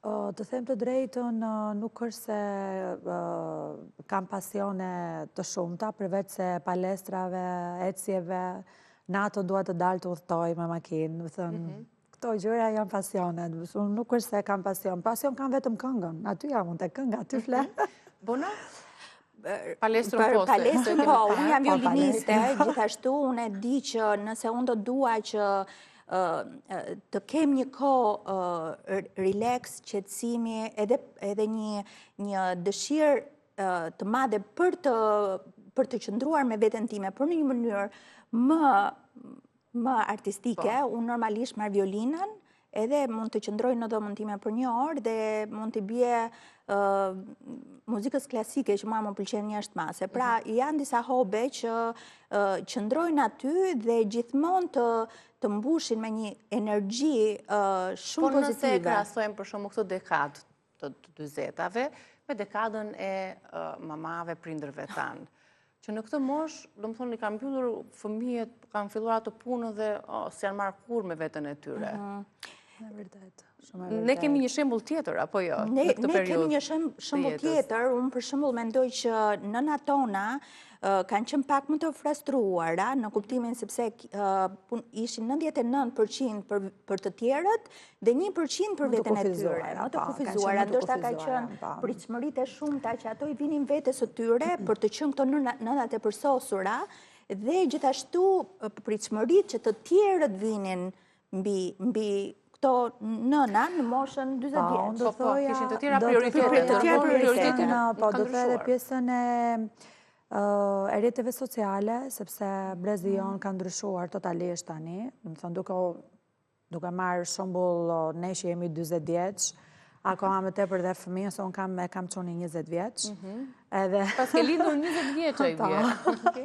Të them të drejtën, nuk është se kam pasione të shumta, përveç se palestrave, ecjeve, natën dua të dal të udhëtoj me makinë, domethënë, mhm. Këto gjëra janë pasione, unë nuk është se kam pasion, pasion kam vetëm këngën, aty jam unë te kënga, aty fle. Mhm. Bona? Palestrën po, Palestrën po, unë jam po, violiniste, gjithashtu unë e di që nëse unë do dua që të kem një kohë relax, qetësimi, edhe, edhe një, një dëshirë të madhe për të, për të qëndruar me veten time, për në një mënyrë më më artistike, po. unë normalisht marr violinën, edhe mund të qëndroj në dhomën time për një orë dhe mund t'i bie muzikës klasike që mua më pëlqen jashtë mase. Pra, mhm. janë disa hobe që qëndrojnë aty dhe gjithmonë të të mbushin me një energji shumë pozitive. Po nëse e krahasojmë për shembull këtë dekadë të dyzetave, me dekadën e mamave, prindërve tanë. Që në këtë moshë, domethënë, i kanë mbyllur fëmijët, kanë filluar atë punën dhe s'janë marrë kurrë me veten e tyre. Mhm. E vërtetë, shumë e vërtetë. Ne kemi një shembull tjetër, apo jo? Ne kemi një shembull tjetër, unë për shembull mendoj që nënat tona kanë qenë pak më të frustruara, në kuptimin sepse ishin 99% për të tjerët, Dhe 1% për veten e tyre, më të kufizuara, ndoshta ka qenë po. pritshmëritë e shumta që ato i vinin vetes së tyre për të qenë këto nënat e përsosura dhe gjithashtu pritshmëritë që të tjerët vinin mbi mbi këto nëna në moshën 40 po, vjeç. Po, po, kishin të tjera prioritete, të tjera prioritete, po, do të thoja edhe pjesën e e rrjeteve sociale, sepse brezi mm. jonë ka ndryshuar totalisht tani, domethënë duke Duke marrë shembull ne që jemi 40 vjeç, akoma më tepër dhe fëmijën, se unë kam e kam çunin 20 vjeç. Mhm. Edhe Paske lindur 20 vjeç ai po. vje.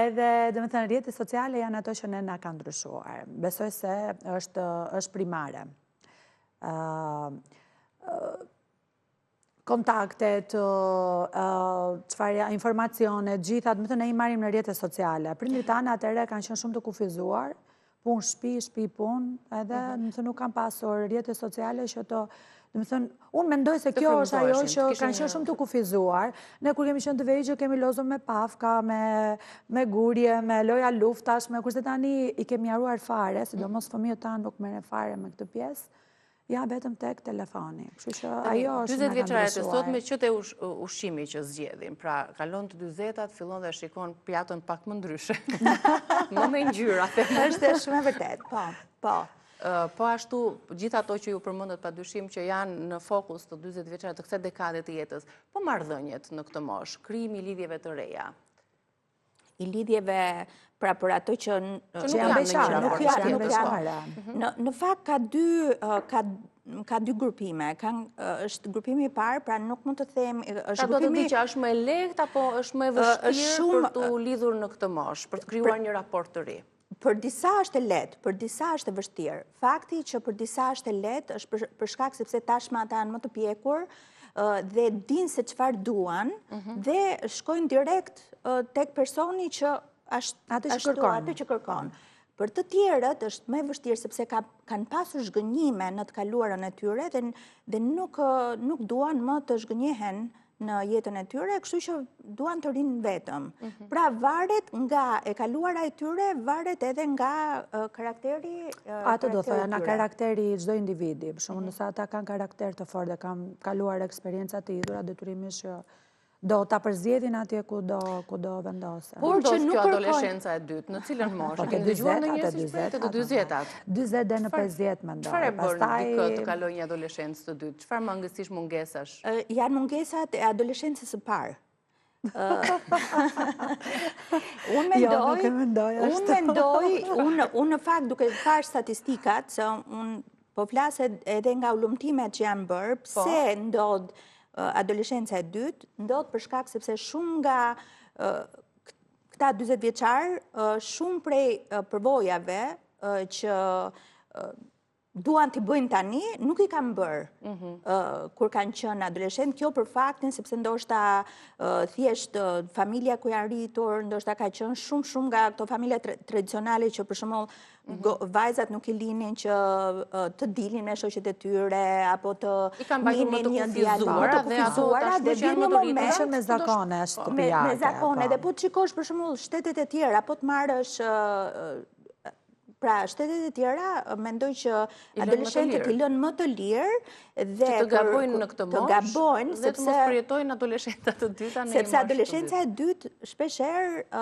Edhe, domethënë, rrjetet sociale janë ato që ne na kanë ndryshuar. Besoj se është është primare. Ë kontaktet, çfarë informacione, gjitha, domethënë ne i marrim në rrjete sociale. Prindërit tanë atëherë kanë qenë shumë të kufizuar, punë shpi, shpi punë, edhe mhm. domethënë nuk kanë pasur rrjete sociale që të, domethënë, unë mendoj se kjo është ajo që kanë qenë shumë të kufizuar. Ne kur kemi qenë të vegjël, kemi lozur me pafka, me, me gurje, me loja luftash, me kurse tani i kemi harruar fare, sidomos fëmijët tanë nuk merren fare me këtë pjesë. Ja vetëm tek telefoni. Kështu që ajo është 40 vjeçarët e sotme që te ushqimi që zgjedhin. Pra, kalon të 40-tat, fillon dhe shikon pjatën pak më ndryshe. Më me ngjyra. Është shumë e vërtetë, po, po. Po ashtu, gjithë ato që ju përmendët pa dyshim që janë në fokus të 40 vjeçarët të kësaj dekade të jetës, po marrëdhëniet në këtë moshë, krijimi i lidhjeve të reja, i lidhjeve pra për ato që që nuk janë beqare, nuk janë nuk janë. Mhm. Në në fakt ka dy ka ka dy grupime. Kan është grupimi i parë, pra nuk mund të them është grupimi që është më e lehtë apo është më e vështirë për t'u lidhur në këtë moshë, për të krijuar një raport të ri. Për disa është e lehtë, për disa është e vështirë. Fakti që për disa është e lehtë është për, për shkak sepse tashmë ata janë më të pjekur dhe dinë se çfarë duan mhm. dhe shkojnë direkt tek personi që është atë që kërkon. Atë që kërkon. Për të tjerët është më e vështirë sepse ka, kanë pasur zhgënjime në të kaluarën e tyre dhe, dhe nuk, nuk duan më të zhgënjehen në jetën e tyre, kështu që duan të rrinë vetëm. Mhm. Pra varet nga e kaluara e tyre, varet edhe nga karakteri Atë do thoja, nga karakteri i çdo individi. Për shembull, mhm. nëse ata kanë karakter të fortë dhe kanë kaluar eksperienca të hidhura, detyrimisht që do ta përzgjedhin atje ku do ku do vendosen. Por që nuk kjo adoleshenca e dytë, në cilën moshë? Po, te 40-at, te 40-at. Te 40-at. 40 deri në 50 mendoj. Çfarë e bën dikë të kalojë një adoleshencë të dytë? Çfarë mangësish mungesash? Janë mungesat e adoleshencës së parë. Unë jo, mendoj, unë mendoj, unë unë në fakt duke parë statistikat, se unë po flas edhe nga hulumtimet që janë bërë, po. pse ndodh adoleshenca e dytë, ndodh për shkak sepse shumë nga këta 40 vjeçarë, shumë prej përvojave që duan t'i bëjnë tani, nuk i kanë bërë mhm. kur kanë qenë adoleshent, kjo për faktin sepse ndoshta thjesht familja ku janë rritur, ndoshta ka qenë shumë shumë nga këto familje tradicionale që për shembull mhm. vajzat nuk i linin që të dilnin me shoqet e tyre apo të I kanë mbajtur më të kufizuara dhe ato tashmë që janë më të rritura me zakone shtëpiake. Me zakone dhe po të shikosh për shembull shtetet e tjera, po të marrësh Pra, shtetet e tjera, mendoj që adoleshentët i lënë më të lirë dhe të gabojnë në këtë moshë, të gabojnë, dhe të mos përjetojnë adoleshenca të dyta në Sepse adoleshenca e dytë shpeshherë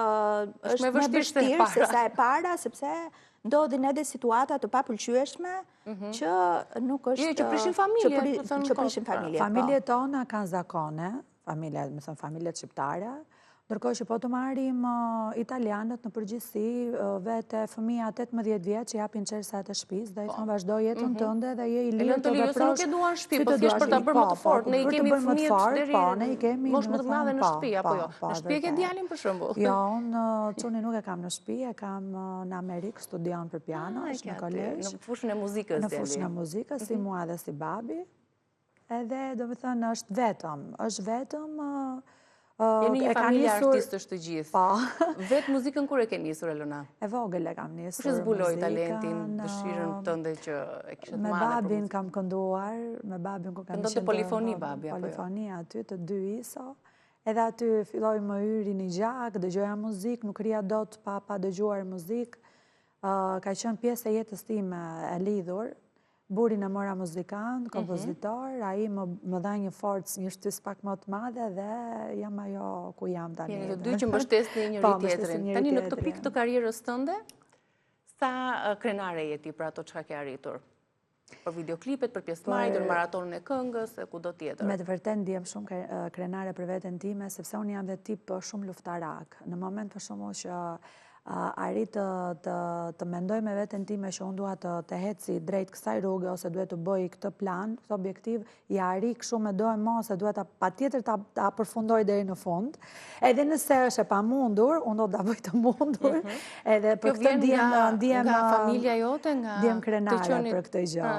është më vështirë se sa e para, sepse ndodhin edhe situata të papëlqyeshme mhm. që nuk është... Jo, që prishin familje, që prishin familje. Po. Familjet tona kanë zakone, familja, domethënë familjet shqiptare, ndërkohë që po të marrim italianët në përgjithësi, vetë fëmija 18 vjeç i japin çelësat e shtëpisë dhe i po. thonë vazhdo jetën mhm. tënde dhe je i lirë të veprosh. Nuk e duan shtëpi, po thjesht për ta bërë më të po, fortë. Ne i kemi fëmijët deri po, ne i kemi moshë më të madhe në shtëpi apo jo. Në shtëpi e ke djalin për shembull. Jo, unë çunin nuk e kam në shtëpi, e kam në Amerikë, studion për piano, ah, është në kolegj. Në fushën e muzikës. Në fushën e muzikës, si mhm. mua dhe si babi. Edhe, domethënë, është vetëm, është vetëm... Jeni një familje artistësh të gjithë. Po. Vetë muzikën kur e ke nisur, Elona? E vogël e kam nisur Kush e zbuloi talentin, dëshirën tënde që e kishe të madhe Me babin kam kënduar, me babin kur kam qenë... Këndonte polifoni babi, apo jo? Polifoni aty, të dy iso. Edhe aty filloi më hyri në gjak, dëgjoja muzikë, nuk rrija dot pa, pa dëgjuar muzikë. Ka qenë pjesë e jetës time e lidhur, Burrin e mora muzikant, mhm. kompozitor, ai më dha një forcë, një shtysë pak më të madhe dhe jam ajo ku jam tani. Jeni të dy që mbështesni njëri po, tjetrin. Tani në këtë pikë të karrierës tënde, sa krenare je ti për ato çka ke arritur? Për videoklipet, për pjesëmarrjet, për maratonën e këngës, e kudo tjetër. Me të vërtetë ndihem shumë krenare për veten time, sepse unë jam dhe tip shumë luftarak. Në moment për shembull që arrij të, të, të mendoj me veten time që unë dua të, të eci drejt kësaj rruge ose duhet të bëj këtë plan, këtë objektiv, ia arrij kështu me doemos se duhet ta patjetër ta, ta përfundoj deri në fund. Edhe nëse është e pamundur, unë do ta bëj të mundur. Mm -hmm. Edhe për këtë ndihem ndihem nga familja jote, nga ndihem krenare për këtë gjë.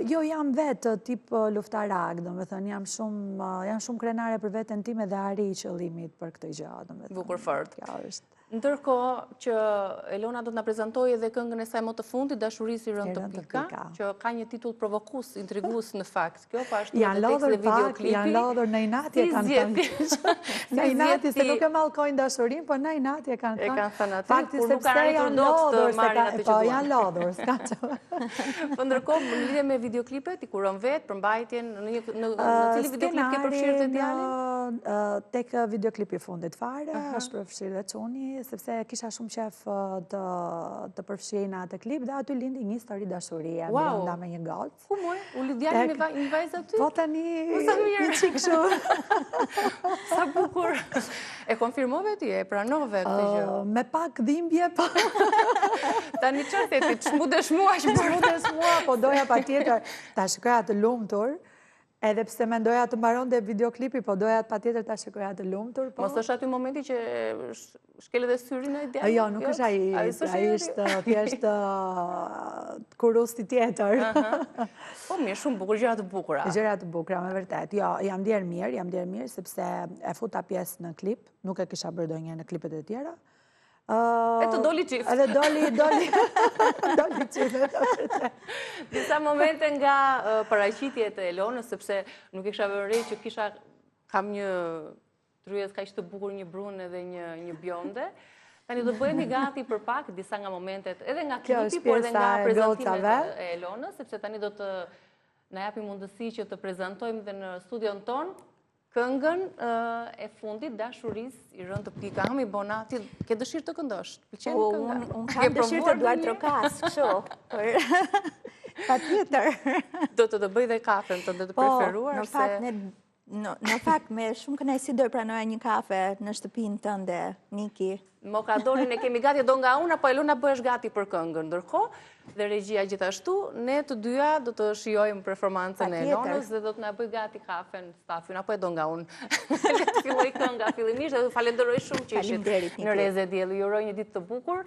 Jo, jam vetë tip luftarak, domethënë, jam shumë, jam shumë krenare për veten time dhe arrij qëllimit për këtë gjë, domethënë. Bukur fort. Kjo është. Ndërkohë që Elona do të na prezantojë edhe këngën e saj më të fundit, Dashurisë i rënë të pika, që ka një titull provokues, intrigues në fakt. Kjo po ashtu edhe teksti dhe videoklipi. Janë lodhur në inati e kanë thënë. Në inati se nuk e mallkojnë dashurinë, po në inati e kanë thënë. E kanë thënë aty, kur nuk kanë arritur dot të marrin atë që po, duan. Po, janë lodhur, s'ka që. Po ndërkohë, në lidhje me videoklipet, i kuron vetë, përmbajtjen, në cilin videoklip ke përfshirë dhe djalin? Tek videoklipi i fundit fare, është përfshirë dhe çuni, sepse kisha shumë qejf të, të përfshihej në atë klip dhe aty lindi një histori dashurie, wow. brenda me një gocë. Ku moj? U lidh djali me një vajzë aty? Po tani, një çikë kështu. Sa bukur. E konfirmove ti, e pranove këtë gjë? Me pak dhimbje, po. Tani çfarë the ti, ç'm'u dëshmua që Ç'm'u dëshmua, po doja patjetër ta shikoja të lumtur. Edhe pse mendoja të mbaronte videoklipi, po doja patjetër ta shikoja të lumtur. Po... Mos është aty momenti që shkel edhe syrin ai djali? Jo, nuk është ai, ai është thjesht kurusti tjetër. Po mirë, shumë bukur, gjëra të bukura. Gjëra të bukura, me vërtet. Jo, jam ndjerë mirë, jam ndjerë mirë, sepse e futa pjesë në klip, nuk e kisha bërë ndonjëherë në klipet e tjera. E të doli çift. Edhe doli, doli, doli çift. Disa momente nga paraqitjet e Elonës, sepse nuk e kisha vënë re që kisha, kam një tryezë kaq të bukur një brune edhe një, një bjonde. Tani do bëhemi gati për pak disa nga momentet edhe nga klipi, por edhe nga prezantimet e Elonës, sepse tani do të na japim mundësi që të prezantojmë dhe në studion tonë Këngën e fundit, dashurisë i rënë të pika. Hami Bona, ti ke dëshirë të këndosh? Të pëlqen po, kënga? Unë kam dëshirë të duartrokas, kështu. Patjetër. Do të të bëj dhe kafen tënde të po, preferuar. Në fakt, në fakt, me shumë kënaqësi do e pranoja një kafe në shtëpinë tënde, Niki. Mokadorin e kemi gati, do nga unë, apo Elona bëhesh gati për këngën. Ndërkohë, dhe regjia gjithashtu, ne të dyja do të shijojmë performancën e Elonës dhe do të na bëjë gati kafen, stafin, apo e do nga unë. Le të fillojë kënga fillimisht dhe ju falenderoj shumë që ishit në Rreze Dielli. Ju uroj një ditë të bukur.